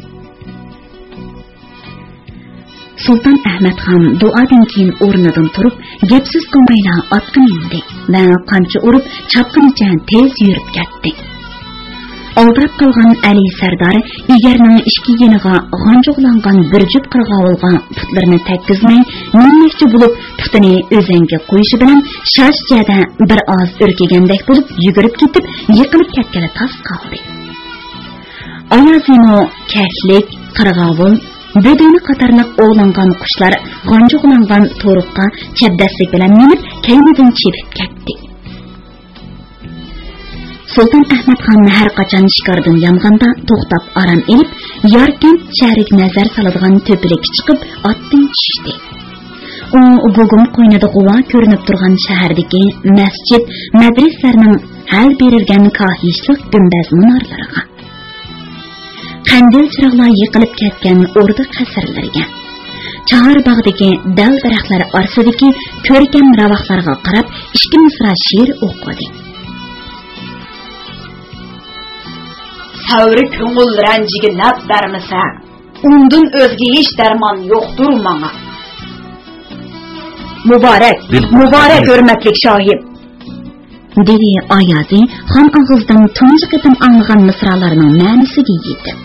سۇلتان ئەھمەتخان دۇئادىن كېيىن ئورنىدىن تۇرۇپ، گەپ-سۆز قىلمايلا ئاتقا مىندى ۋە قامچا ئۇرۇپ، چاپقىنىچە تېز يۈرۈپ كەتتى. ئالدىراپ قالغان ئەلى سەردار ئېگەرنىڭ ئىككى يېنىغا غانجۇغلانغان بىر جۈپ قىرغاۋۇلغا پۇتلىرىنى تەگكۈزمەي، مىنمەكچى بولۇپ، پۇتىنى ئۆزەڭگە قويۇشى بىلەن شاش جەدە بىر ئاز ئۈركۈگەندەك بولۇپ يۈگۈرۈپ كېتىپ، يىقىلىپ كەتكىلى تاس قالدى. ئايازىمۇ كەكلىك، قىرغاۋۇل، بۆدۈنە قاتارلىق ئوۋلانغان قۇشلار غانجۇغلانغان تورۇققا چەبدەسلىك بىلەن مىنىپ، كەينىدىن چېپىپ كەتتى. سۇلتان ئەھمەتخان ھەر قاچان شىكاردىن يانغاندا توختاپ ئارام ئېلىپ، ياركەنت شەھىرىگە نەزەر سالىدىغان تۆپىلىككە چىقىپ ئاتتىن چۈشتى. ئۇ گۇگۇم قوينىدا غۇۋا كۆرۈنۈپ تۇرغان شەھەردىكى مەسچىت، مەدرىسىلەرنىڭ ھەل بېرىلگەن كاھىشلىق گۈمبەز مۇنارلىرىغا، قەندىل چىراغلار يېقىلىپ كەتكەن ئوردا قەسىرلىرىگە، چاھار باغدىكى دەل-دەرەخلەر ئارىسىدىكى كۆركەم راۋاقلارغا قاراپ ئىككى مىسرا شېئىر ئوقۇدى. سەۋرى كۆڭۈل رەنجىگە نەپ بەرمىسە، ئۇندىن ئۆزگە ھېچ دەرمان يوقتۇر ماڭا. مۇبارەك، مۇبارەك، ھۆرمەتلىك شاھىم! دېدى ئايازى خان ئاغزىدىن تۇنجى قېتىم ئاڭلىغان مىسرالارنىڭ مەنىسىگە يېتىپ،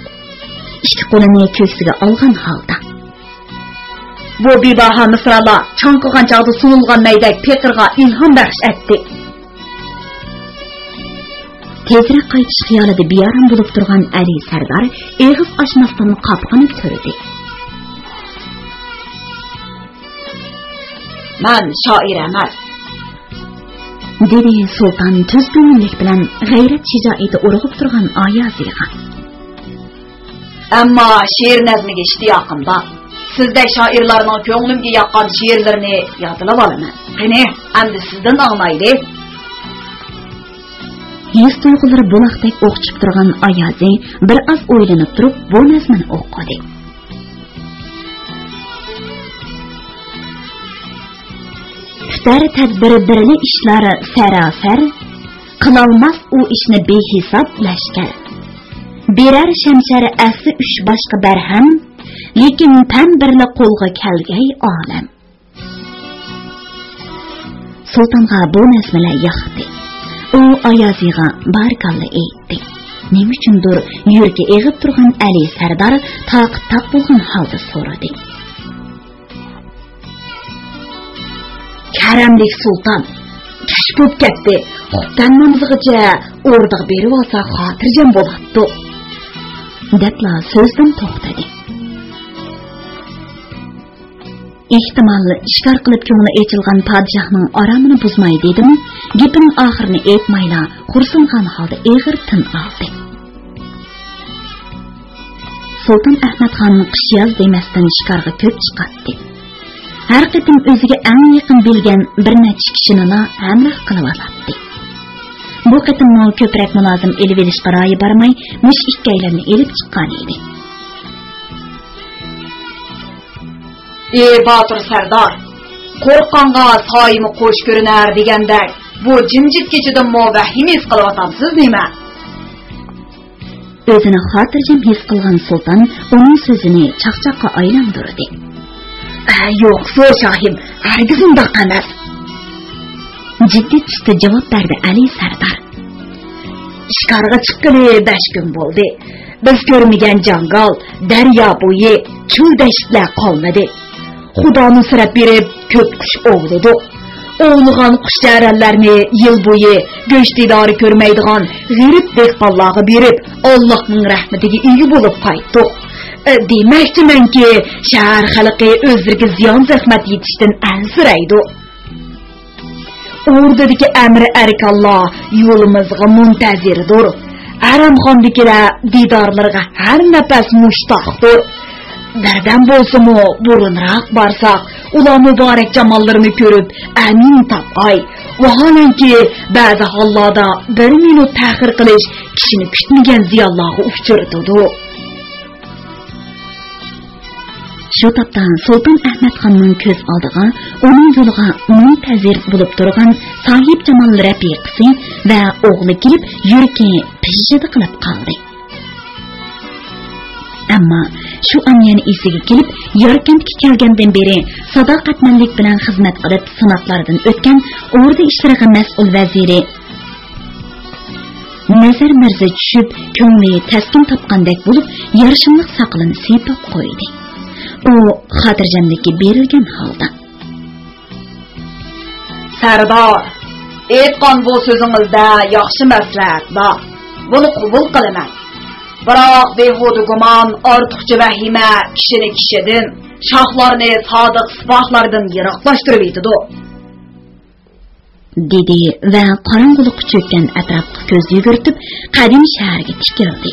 ئىككى قولىنى كۆكسىگە ئالغان ھالدا. بۇ بىباھا مىسرالار چاڭقىغان چاغدا سۇنۇلغان مەيدەك پېقىرغا ئىلھام بەخش ئەتتى. تېزرەك قايتىش خىيالىدا بىئارام بولۇپ تۇرغان ئەلى سەردار ئېغىز ئاچماستىن قاپىقىنى تۈردى. مەن شائىر ئەمەس، دېدى سۇلتان تۈز كۆڭۈللۈك بىلەن غەيرەت شىجائىتى ئۇرغۇپ تۇرغان ئايازىغا. ئەمما شېئىر نەزمىگە ئىشتىياقىم بار. سىزدەك شائىرلارنىڭ كۆڭلۈمگە ياققان شېئىرلىرىنى يادلىۋالىمەن. قېنى، ئەمدى سىزدىن ئاڭلايلى. ھېس تۇيغۇلىرى بۇلاقتەك ئوخشىشىپ تۇرغان ئايازى بىر ئاز ئويلىنىپ تۇرۇپ بۇ نەزمىنى ئوقۇدى. پۈتەر تەدبىر بىرلى ئىشلار سەراسەر، قىلالماس ئۇ ئىشنى بىھېساب لەشكەر. بېرەر شەمشەر ئەسلى ئۈچ باشقا بەرھەم، لېكىن پەم بىرلە قولغا كەلگەي ئالەم. سۇلتانغا بۇ نەزمىلەر ياقتى. ئۇ ئايازىغا بارىكاللا ئېيتتى. نېمە ئۈچۈندۇر يۈرىكى ئېغىپ تۇرغان ئەلى سەردار تاقىت تاق بولغان ھالدا سورىدى. كەرەملىك سۇلتان، كەچ بولۇپ كەتتى، خۇپتەن نامىزىغىچە ئوردىغا بېرىۋالساق خاتىرجەم بولاتتۇق، دەپلا سۆزىدىن توختىدى. ئېھتىمال، شىكار قىلىپ كۆڭلى ئېچىلغان پادىشاھنىڭ ئارامىنى بۇزماي دېدىمۇ، گېپىنىڭ ئاخىرىنى ئېيتمايلا، خورسۇنغان ھالدا ئېغىر تىن ئالدى. سۇلتان ئەخمەتخان قىش-ياز دېمەستىن شىكارغا كۆپ چىقاتتى. ھەر قېتىم ئۆزىگە ئەڭ يېقىن بىلگەن بىر نەچچە كىشىنىلا ھەمراھ قىلىۋالاتتى. بۇ قېتىممۇ كۆپرەك مۇلازىم ئېلىۋېلىشقا رايى بارماي، مۇشۇ ئىككىيلەننى ئېلىپ چىققانىدى. ئى باتۇر سەردار، قورققانغا سايىمۇ قوش كۆرۈنەر دېگەندەك، بۇ جىمجىت كېچىدىمۇ ۋەھىمە ھېس قىلىۋاتامسىز نېمە؟ ئۆزىنى خاتىرجەم ھېس قىلغان سۇلتان ئۇنىڭ سۆزىنى چاقچاققا ئايلاندۇردى. ئە، يوق، زور شاھىم، ھەرگىز ئۇنداق ئەمەس. جىددىي تۈستە جاۋاب بەردى ئەلى سەردار. شىكارغا چىققىلى بەش كۈن بولدى. بىز كۆرمىگەن جاڭگال، دەريا بويى، چۆل دەشتلەر قالمىدى. خۇدا نۇسرەت بېرىپ، كۆپ قۇش ئوۋلىدۇق. ئوۋلىغان قۇش-چارانلارنى يىل بويى گۆش-دىدارى كۆرمەيدىغان غېرىب دېھقانلارغا بېرىپ، ئاللاھنىڭ رەھمىتىگە ئىگە بولۇپ قايتتۇق. ئە، دېمەكچىمەنكى، شەھەر خەلقى ئۆزلىرىگە زىيان-زەخمەت يېتىشتىن ئەنسىرەيدۇ. ئوردىدىكى ئەمىر ئەركانلار يولىمىزغا مۇنتەزىردۇر. ھەرەمخاندىكىلەر دىدارلىرىغا ھەر نەپەس مۇشتاقتۇر. بىردەم بولسىمۇ بۇرۇنراق بارساق، ئۇلار مۇبارەك جاماللىرىنى كۆرۈپ ئەمىن تاپقاي. ۋاھالەنكى، بەزى ھاللاردا بىر مىنۇت تەخىر قىلىش كىشىنى كۈتمىگەن زىيانلارغا ئۇچرىتىدۇ. شۇ تاپتا سۇلتان ئەخمەتخاننىڭ كۆز ئالدىغا ئۇنىڭ يولىغا مۇنتەزىر بولۇپ تۇرغان ساھىبجامال رەپىقىسى ۋە ئوغلى كېلىپ، يۈرىكى پىژژىدە قىلىپ قالدى. ئەمما شۇ ئان يەنە ئېسىگە كېلىپ، ياركەنتكە كەلگەندىن بېرى ساداقەتمەنلىك بىلەن خىزمەت قىلىپ، سىناقلاردىن ئۆتكەن ئوردا ئىشلىرىغا مەسئۇل ۋەزىرى نەزەر مەرزى چۈشۈپ، كۆڭلى تەسكىن تاپقاندەك بولۇپ، يارىشىملىق ساقىلىنى سىيپاپ قويدى. ئۇ خاتىرجەملىككە بېرىلگەن ھالدا: سەردار، ئېيتقان بۇ سۆزىڭىزدە ياخشى مەسلىھەت بار. بۇنى قوبۇل قىلىمەن. بىراق، بىھۇدە گۇمان، ئارتۇقچە ۋەھىمە كىشىنى كىشىدىن، شاھلارنى سادىق سىپاھلاردىن يىراقلاشتۇرۇۋېتىدۇ، دېدى ۋە قاراڭغۇلۇققا چۆككەن ئەتراپقا كۆز يۈگۈرتۈپ، قەدىم شەھەرگە تىكىلدى.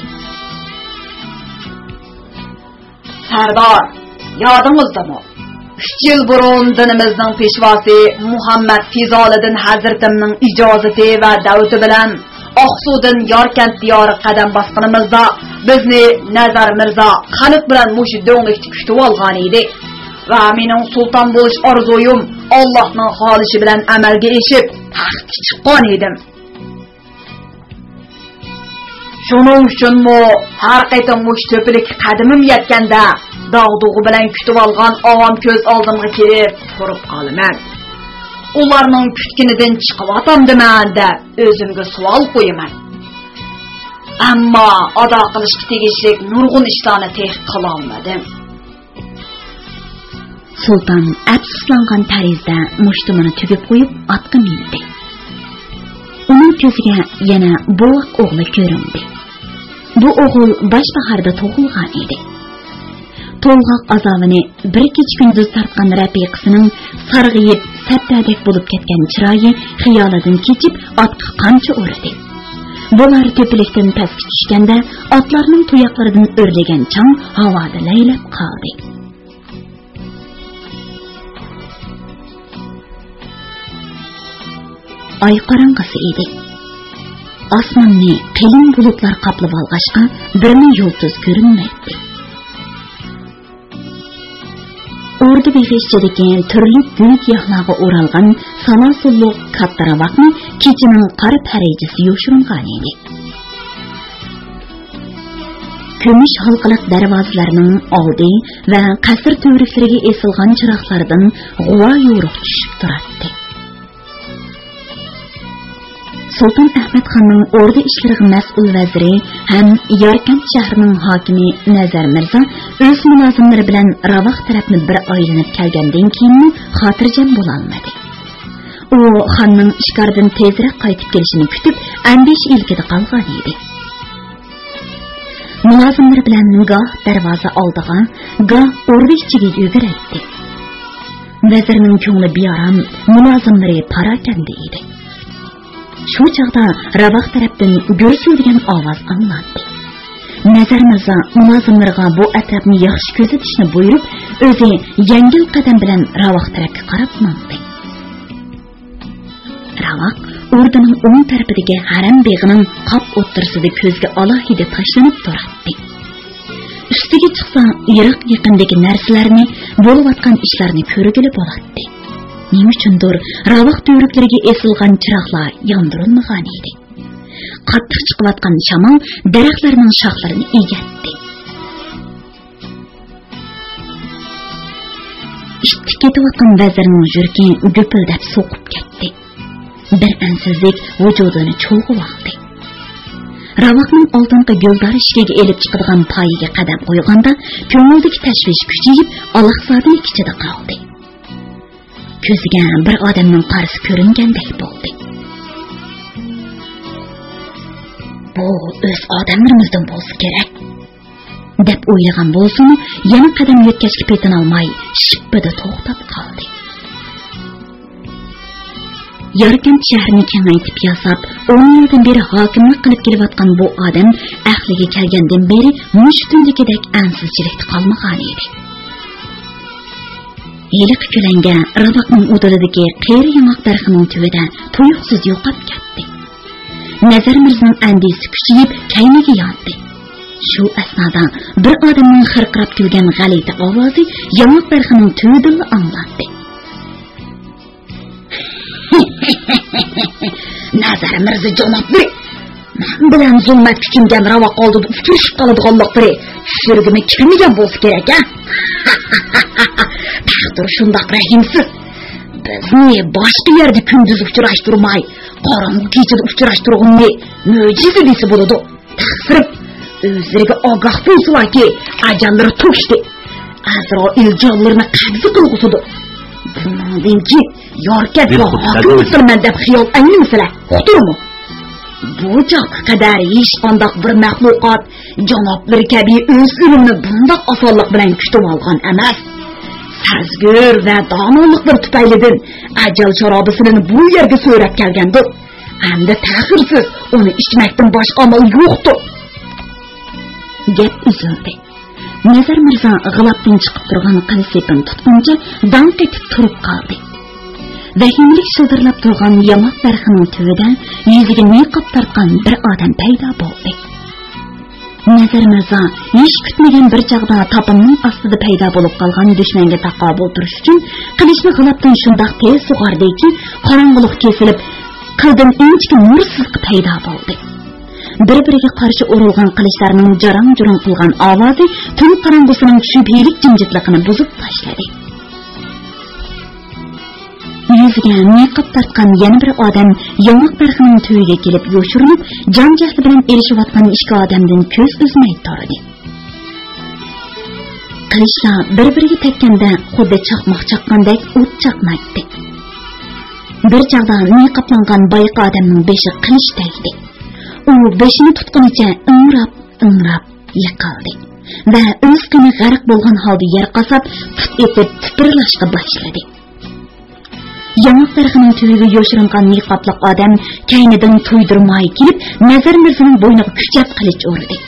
سەردار، يادىڭىزدىمۇ؟ ئۈچ يىل بۇرۇن دىنىمىزنىڭ پېشۋاسى مۇھەممەد فىزالىدىن ھەزرىتىمنىڭ ئىجازىتى ۋە دەۋىتى بىلەن ئاقسۇدىن ياركەنت دىيارىغا قەدەم باسقىنىمىزدا، بىزنى نەزەر مىرزا خەلق بىلەن مۇشۇ دۆڭلۈكتە كۈتۈۋالغان ئىدى. ۋە مېنىڭ سۇلتان بولۇش ئارزۇيۇم ئاللاھنىڭ خالىشى بىلەن ئەمەلگە ئېشىپ، تەختكە چىققان ئىدىم. شۇنىڭ ئۈچۈنمۇ ھەر قېتىم مۇشۇ تۆپىلىككە قەدىمىم يەتكەندە، داغدۇغا بىلەن كۈتۈۋالغان ئاۋام كۆز ئالدىمغا كېلىپ تۇرۇپ قالىمەن. ئۇلارنىڭ كۈتكىنىدىن چىقىۋاتامدىمەن دەپ ئۆزۈمگە سوئال قويىمەن. ئەمما ئادا قىلىشقا تېگىشلىك نۇرغۇن ئىشلارنى تېخى قىلالمىدىم. سۇلتان ئەپسۇسلانغان تەرزدە مۇشتۇمىنى تۈگۈپ قويۇپ، ئاتقا مىندى. ئۇنىڭ كۆزىگە يەنە بوۋاق ئوغلى كۆرۈندى. بۇ ئوغۇل باش باھاردا تۇغۇلغان ئىدى. تولغاق ئازابىنى بىر كېچە-كۈندۈز تارتقان رەپىقىسىنىڭ سارغىيىپ، سەپتەدەك بولۇپ كەتكەن چىرايى خىيالىدىن كېچىپ، ئاتقا قامچا ئۇردى. بۇلار تۆپىلىكتىن پەسكە چۈشكەندە، ئاتلارنىڭ تۇياقلىرىدىن ئۆرلىگەن چاڭ ھاۋادا لەيلەپ قالدى. ئاي قاراڭغۇسى ئىدى. ئاسماننى قېلىن بۇلۇتلار قاپلىۋالغاچقا، بىرمۇ يۇلتۇز كۆرۈنمەيتتى. ئوردا بېغى ئىچىدىكى تۈرلۈك گۈل-گىياھلارغا ئورالغان سالاسۇنلۇق كاتتا راۋاقنى كېچىنىڭ قارا پەرىجىسى يوشۇرۇنغانىدى. كۈمۈش ھالقىلىق دەرۋازىلارنىڭ ئالدى ۋە قەسىر تۈۋرۈكلىرىگە ئېسىلغان چىراغلاردىن غۇۋا يورۇق چۈشۈپ تۇراتتى. سۇلتان ئەھمەد خاننىڭ ئوردا ئىشلىرىغا مەسئۇل ۋەزىرى ھەم ياركەنت شەھىرىنىڭ ھاكىمى نەزەر مىرزا ئۆز مۇلازىملىرى بىلەن راۋاق تەرەپنى بىر ئايلىنىپ كەلگەندىن كېيىنمۇ خاتىرجەم بولالمىدى. ئۇ خاننىڭ ئىشكاردىن تېزرەك قايتىپ كېلىشىنى كۈتۈپ، ئەندىشە ئىلكىدە قالغان ئىدى. مۇلازىملىرى بىلەن گاھ دەرۋازا ئالدىغا، گاھ ئوردا ئىچىگە يۈگۈرەيتتى. ۋەزىرنىڭ كۆڭلى بىئارام، مۇلازىملىرى پاراكەندە ئىدى. شۇ چاغدا راۋاق تەرەپتىن گۈرسۈلدىگەن ئاۋاز ئاڭلاندى. نەزەر مىرزا مۇلازىملىرىغا بۇ ئەتراپنى ياخشى كۆزىتىشنى بۇيرۇپ، ئۆزى يەڭگىل قەدەم بىلەن راۋاق تەرەپكە قاراپ ماڭدى. راۋاق ئوردىنىڭ ئوڭ تەرىپىدىكى ھەرەم بېغىنىڭ قاپ ئوتتۇرىسىدا كۆزگە ئالاھىدە تاشلىنىپ تۇراتتى. ئۈستىگە چىقسا، يىراق-يېقىندىكى نەرسىلەرنى، بولۇۋاتقان ئىشلارنى كۆرگىلى بولاتتى. نېمە ئۈچۈندۇر، راۋاق تۈۋرۈكلىرىگە ئېسىلغان چىراغلار ياندۇرۇلمىغان ئىدى. قاتتىق چىقىۋاتقان شامال دەرەخلەرنىڭ شاخلىرىنى ئېگەتتى. ئىتتىك كېتىۋاتقان ۋەزىرنىڭ يۈرىكى گۈپۈلدەپ سوقۇپ كەتتى. بىر ئەنسىزلىك ۋۇجۇدىنى چۇلغىۋالدى. راۋاقنىڭ ئالدىنقى گۈلدار ئىشىكىگە ئېلىپ چىقىدىغان پايىگە قەدەم قويغاندا، كۆڭلىدىكى تەشۋىش كۈچىيىپ، ئالاقزادىلىك ئىچىدە قالدى. كۆزىگە بىر ئادەمنىڭ قارىسى كۆرۈنگەندەك بولدى. بۇ ئۆز ئادەملىرىمىزدىن بولسا كېرەك، دەپ ئويلىغان بولسىمۇ، يەنە قەدەم يۆتكەشكە پېتىنالماي، شىپپىدە توختاپ قالدى. ياركەنت شەھىرىنى كېڭەيتىپ ياساپ، ئون يىلدىن بېرى ھاكىملىق قىلىپ كېلىۋاتقان بۇ ئادەم ئەقلىگە كەلگەندىن بېرى مۇشۇ تۈندىكىدەك ئەنسىزچىلىكتە قالمىغانىدى. ھېلىقى كۆلەڭگە راۋاقنىڭ ئۇدۇلىدىكى قېرى ياڭاق دەرىخىنىڭ تۈۋىدە تۇيۇقسىز يوقاپ كەتتى. نەزەر مىرزىنىڭ ئەندىشىسى كۈچىيىپ، كەينىگە ياندى. شۇ ئەسنادا بىر ئادەمنىڭ خىرقىراپ كۈلگەن غەلىتە ئاۋازى ياڭاق دەرىخىنىڭ تۈۋىدىنلا ئاڭلاندى. نەزەر مىرزا جانابلىرى، مەن بىلەن زۇلمەتكە چۆمگەن راۋاق ئالدىدا ئۇچرىشىپ قالىدىغانلىقلىرى چۈشلىرىگىمۇ كىرمىگەن بولسا كېرەك، ھە؟ تەقدىر شۇنداق رەھىمسىز. بىزنى باشقا يەردە كۈندۈز ئۇچراشتۇرماي، قاراڭغۇ كېچىدە ئۇچراشتۇرغىنىنى مۆجىزە دېسە بولىدۇ. تەقسىرىم، ئۆزلىرىگە ئاگاھ بولسىلاكى، ئەجەللىرى توشتى. ئەزرائىل جانلىرىنى قەبزە قىلغۇسىدۇ. بۇنىڭدىن كېيىن ياركەنتكە ھاكىملىق قىلىمەن دەپ خىيال ئەيلىمىسىلە، ئۇقتۇرمۇ؟ بۇ چاغقا قەدەر ھېچقانداق بىر مەخلۇقات جانابلىرى كەبى ئۆز ئۆلۈمىنى بۇنداق ئاسانلىق بىلەن كۈتۈۋالغان ئەمەس. سەزگۈر ۋە دانالىقلىرى تۈپەيلىدىن ئەجەل شارابىسىنى بۇ يەرگە سۆرەپ كەلگەندۇر. ئەمدى تەخىرسىز ئۇنى ئىچمەكتىن باشقا ئامال يوقتۇر. گەپ ئۈزۈلدى. نەزەر مىرزا غىلاپتىن چىقىپ تۇرغان قىلىچ سېپىنى تۇتقىنىچە داڭ قېتىپ تۇرۇپ قالدى. ۋەھىمىلىك شىلدىرلاپ تۇرغان ياڭاق دەرىخىنىڭ تۈۋىدە يۈزىگە نىقاب تارتقان بىر ئادەم پەيدا بولدى. نەزەر مىرزا ھېچ كۈتمىگەن بىر چاغدا تاپىنىنىڭ ئاستىدا پەيدا بولۇپ قالغان دۈشمەنگە تاقابىل تۇرۇش ئۈچۈن قىلىچنى غىلاپتىن شۇنداق تېز سۇغاردىكى، قاراڭغۇلۇق كېسىلىپ، قىلدىن ئىنچىكە نۇر سىزىقى پەيدا بولدى. بىر-بىرىگە قارشى ئۇرۇلغان قىلىچلارنىڭ جاراڭ-جۇرۇڭ قىلغان ئاۋازى تۈن قاراڭغۇسىنىڭ شۈبھىلىك جىمجىتلىقىنى بۇزۇپ تاشلىدى. يۈزىگە نىقاب تارتقان يەنە بىر ئادەم ياڭاق دەرىخىنىڭ تۈۋىگە كېلىپ يوشۇرۇنۇپ، جان-جەھلى بىلەن ئېلىشىۋاتقان ئىككى ئادەمدىن كۆز ئۈزمەي تۇردى. قىلىچلار بىر-بىرىگە تەگكەندە خۇددى چاقماق چاققاندەك ئوت چاقنايتتى. بىر چاغدا نىقابلانغان بايىقى ئادەمنىڭ بېشىغا قىلىچ تەگدى. ئۇ بېشىنى تۇتقىنىچە ئىڭراپ، ئىڭراپ يىقىلدى ۋە ئۆز قېنى غەرق بولغان ھالدا يەر قاساپ، پۇت ئېتىپ تىپىرلاشقا باشلىدى. ياڭاق دەرىخىنىڭ تۈۋىگە يوشۇرۇنغان نىقابلىق ئادەم كەينىدىن تۇيدۇرماي كېلىپ، نەزەر مىرزىنىڭ بوينىغا كۈچەپ قىلىچ ئۇردى.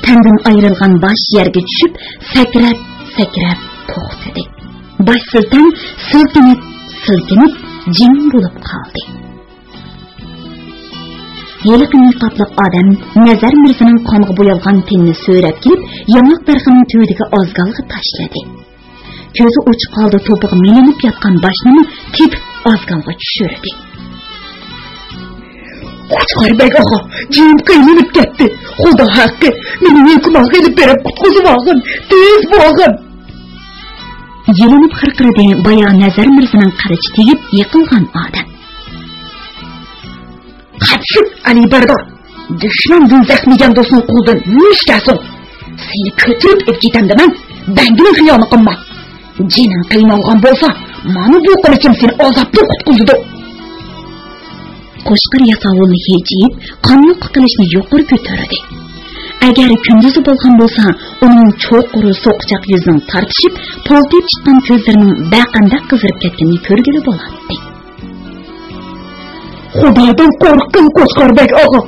تەندىن ئايرىلغان باش يەرگە چۈشۈپ، سەكرەپ، سەكرەپ توختىدى. باش سىلتەم سىلكىنىپ، سىلكىنىپ جىم بولۇپ قالدى. ھېلىقى نىقابلىق ئادەم نەزەر مىرزىنىڭ قانغا بويالغان تېنىنى سۆرەپ كېلىپ، ياڭاق دەرىخىنىڭ تۈۋىدىكى ئازگالغا تاشلىدى. كۆزى ئوچۇق ھالدا توپىغا مىلىنىپ ياتقان باشنىمۇ تېپىپ ئازگالغا چۈشۈردى. قوچقار بەگ ئاغا، جېنىم قىينىلىپ كەتتى. خۇدا ھەققى، مېنى ھۆكۈمارغا ئېلىپ بېرىپ قۇتقۇزۇۋالغىن، تېز بولغىن! يېلىنىپ خىرقىرىدى بايا نەزەر مىرزىنىڭ قىلىچى تېگىپ يىقىلغان ئادەم. قەتسىز ئەلى بەردار، دۈشمەندىن زەخمىگەن دوستنىڭ قولىدىن نېمە ئىش كەلسۇن؟ سېنى كۆتۈرۈپ ئېلىپ كېتەمدىمەن، بەڭگىنىڭ خىيالىنى قىلما. جېنىڭ قىينالغان بولسا، مانا بۇ قىلىچىم سېنى ئازابتىن قۇتقۇزىدۇ. قوچقار ياساۋۇلنى ھىجىيىپ، قانلىق قىلىچنى يۇقىرى كۆتۈردى. ئەگەر كۈندۈزى بولغان بولسا، ئۇنىڭ چوقۇر سوقىچاق يۈزىنىڭ تارتىشىپ، پولتىيىپ چىققان كۆزلىرىنىڭ بەقەندەك قىزىرىپ كەتكىنىنى كۆرگىلى بولاتتى. خۇدادىن قورققىن، قوچقار بەگ ئاغا.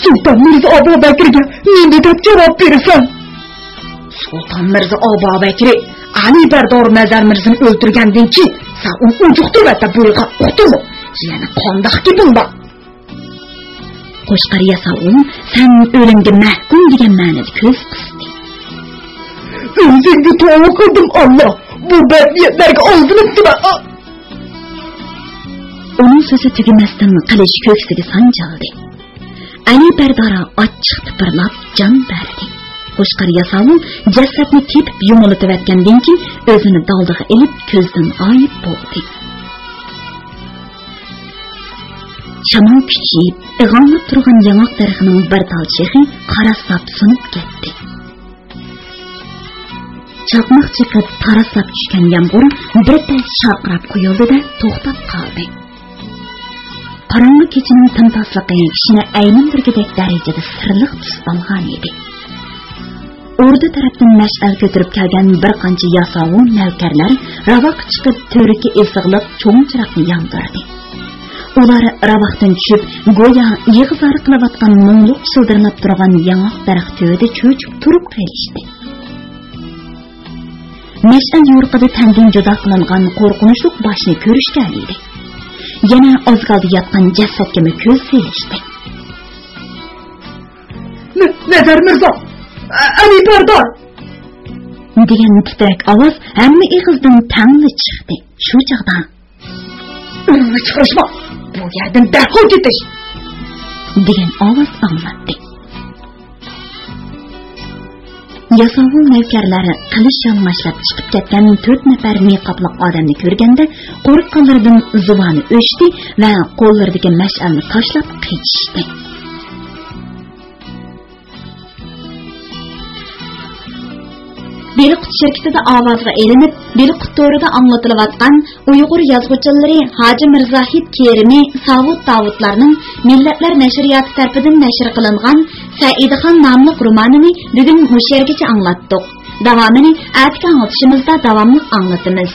سۇلتان مىرزا ئابابەكرىگە نېمە دەپ جاۋاب بېرىسەن؟ سۇلتان مىرزا ئابابەكرى ئەلى بەردار نەزەر مىرزىنى ئۆلتۈرگەندىن كېيىن، سەن ئۇنى ئۇجۇقتۇرۇۋەت دەپ بۇيرۇغان ئۇقتۇڭمۇ؟ يەنە قانداق گېپىڭ بار؟ قوچقار ياساۋۇل سەن ئۆلۈمگە مەھكۇم دېگەن مەنىدە كۆز قىستى. ئۆزۈڭگە توۋا قىلدىم، ئاللا! بۇ بەدنىيەتلەرگە ئالدىنىپتىمەن. ئۇنىڭ سۆزى تۈگىمەستىن، قىلىچ كۆكسىگە سانجىلدى. ئەلى بەردار ئاچچىق تىپىرلاپ جان بەردى. قوچقار ياساۋۇل جەسەتنى تېپىپ يۇمۇلىتىۋەتكەندىن كېيىن، ئۆزىنى دالدىغا ئېلىپ، كۆزدىن غايىب بولدى. شامال كۈچىيىپ، ئىغاڭلاپ تۇرغان ياڭاق دەرىخىنىڭ بىر تال شېخى قاراسلاپ سۇنۇپ كەتتى. چاقماق چېقىپ، تاراسلاپ چۈشكەن يامغۇر بىر پەس شارقىراپ قۇيۇلدى-دە، توختاپ قالدى. قاراڭغۇ كېچىنىڭ تىمتاسلىقى كىشىنى ئەيمىندۈرگۈدەك دەرىجىدە سىرلىق تۈس ئالغان ئىدى. ئوردا تەرەپتىن مەشئەل كۆتۈرۈپ كەلگەن بىر قانچە ياساۋۇل نەۋكەرلەر راۋاققا چىقىپ، تۈۋرۈكى ئېسىقلىق چوڭ چىراغنى ياندۇردى. ئۇلار راۋاقتىن چۈشۈپ، گويا يىغا-زار قىلىۋاتقان مۇڭلۇق چىلدىرلاپ تۇرغان ياڭاق دەرەخ تۈۋىدە چۆچۈپ تۇرۇپ قېلىشتى. مەشئەل يورۇقىدا تەندىن جۇدا قىلىنغان قورقۇنچلۇق باشنى كۆرۈشكەن ئىدى. يەنە ئازگالدا ياتقان جەسەتكىمۇ كۆز سېلىشتى. نە-، نەزەر مىرزا! ئە-، ئەلى بەردار! دېگەن تىترەك ئاۋاز ھەممە ئېغىزدىن تەڭلا چىقتى. شۇ چاغدا ئۈنۈڭنى چىقىرىشما! بۇ يەردىن دەرھال كېتىش! دېگەن ئاۋاز ئاڭلاندى. ياساۋۇل نەۋكەرلەر قىلىچ يالىڭاچلاپ چىقىپ كەتكەن تۆت نەپەر نىقابلىق ئادەمنى كۆرگەندە، قورققانلىرىدىن زۇۋانى ئۆچتى ۋە قوللىرىدىكى مەشئەلنى تاشلاپ قېچىشتى. بېلىققۇت شىركىتىدە ئاۋازغا ئېلىنىپ، بېلىققۇت تورىدا ئاڭلىتىلىۋاتقان ئۇيغۇر يازغۇچىلىرى ھاجى مىرزاھىت كېرىمى، ساۋۇت داۋۇتلارنىڭ مىللەتلەر نەشرىياتى تەرىپىدىن نەشر قىلىنغان سەئىدخان ناملىق رومانىنى بۈگۈن مۇشۇ يەرگىچە ئاڭلاتتۇق. داۋامىنى ئەتىكى ئاڭلىتىشىمىزدا داۋاملىق ئاڭلىتىمىز.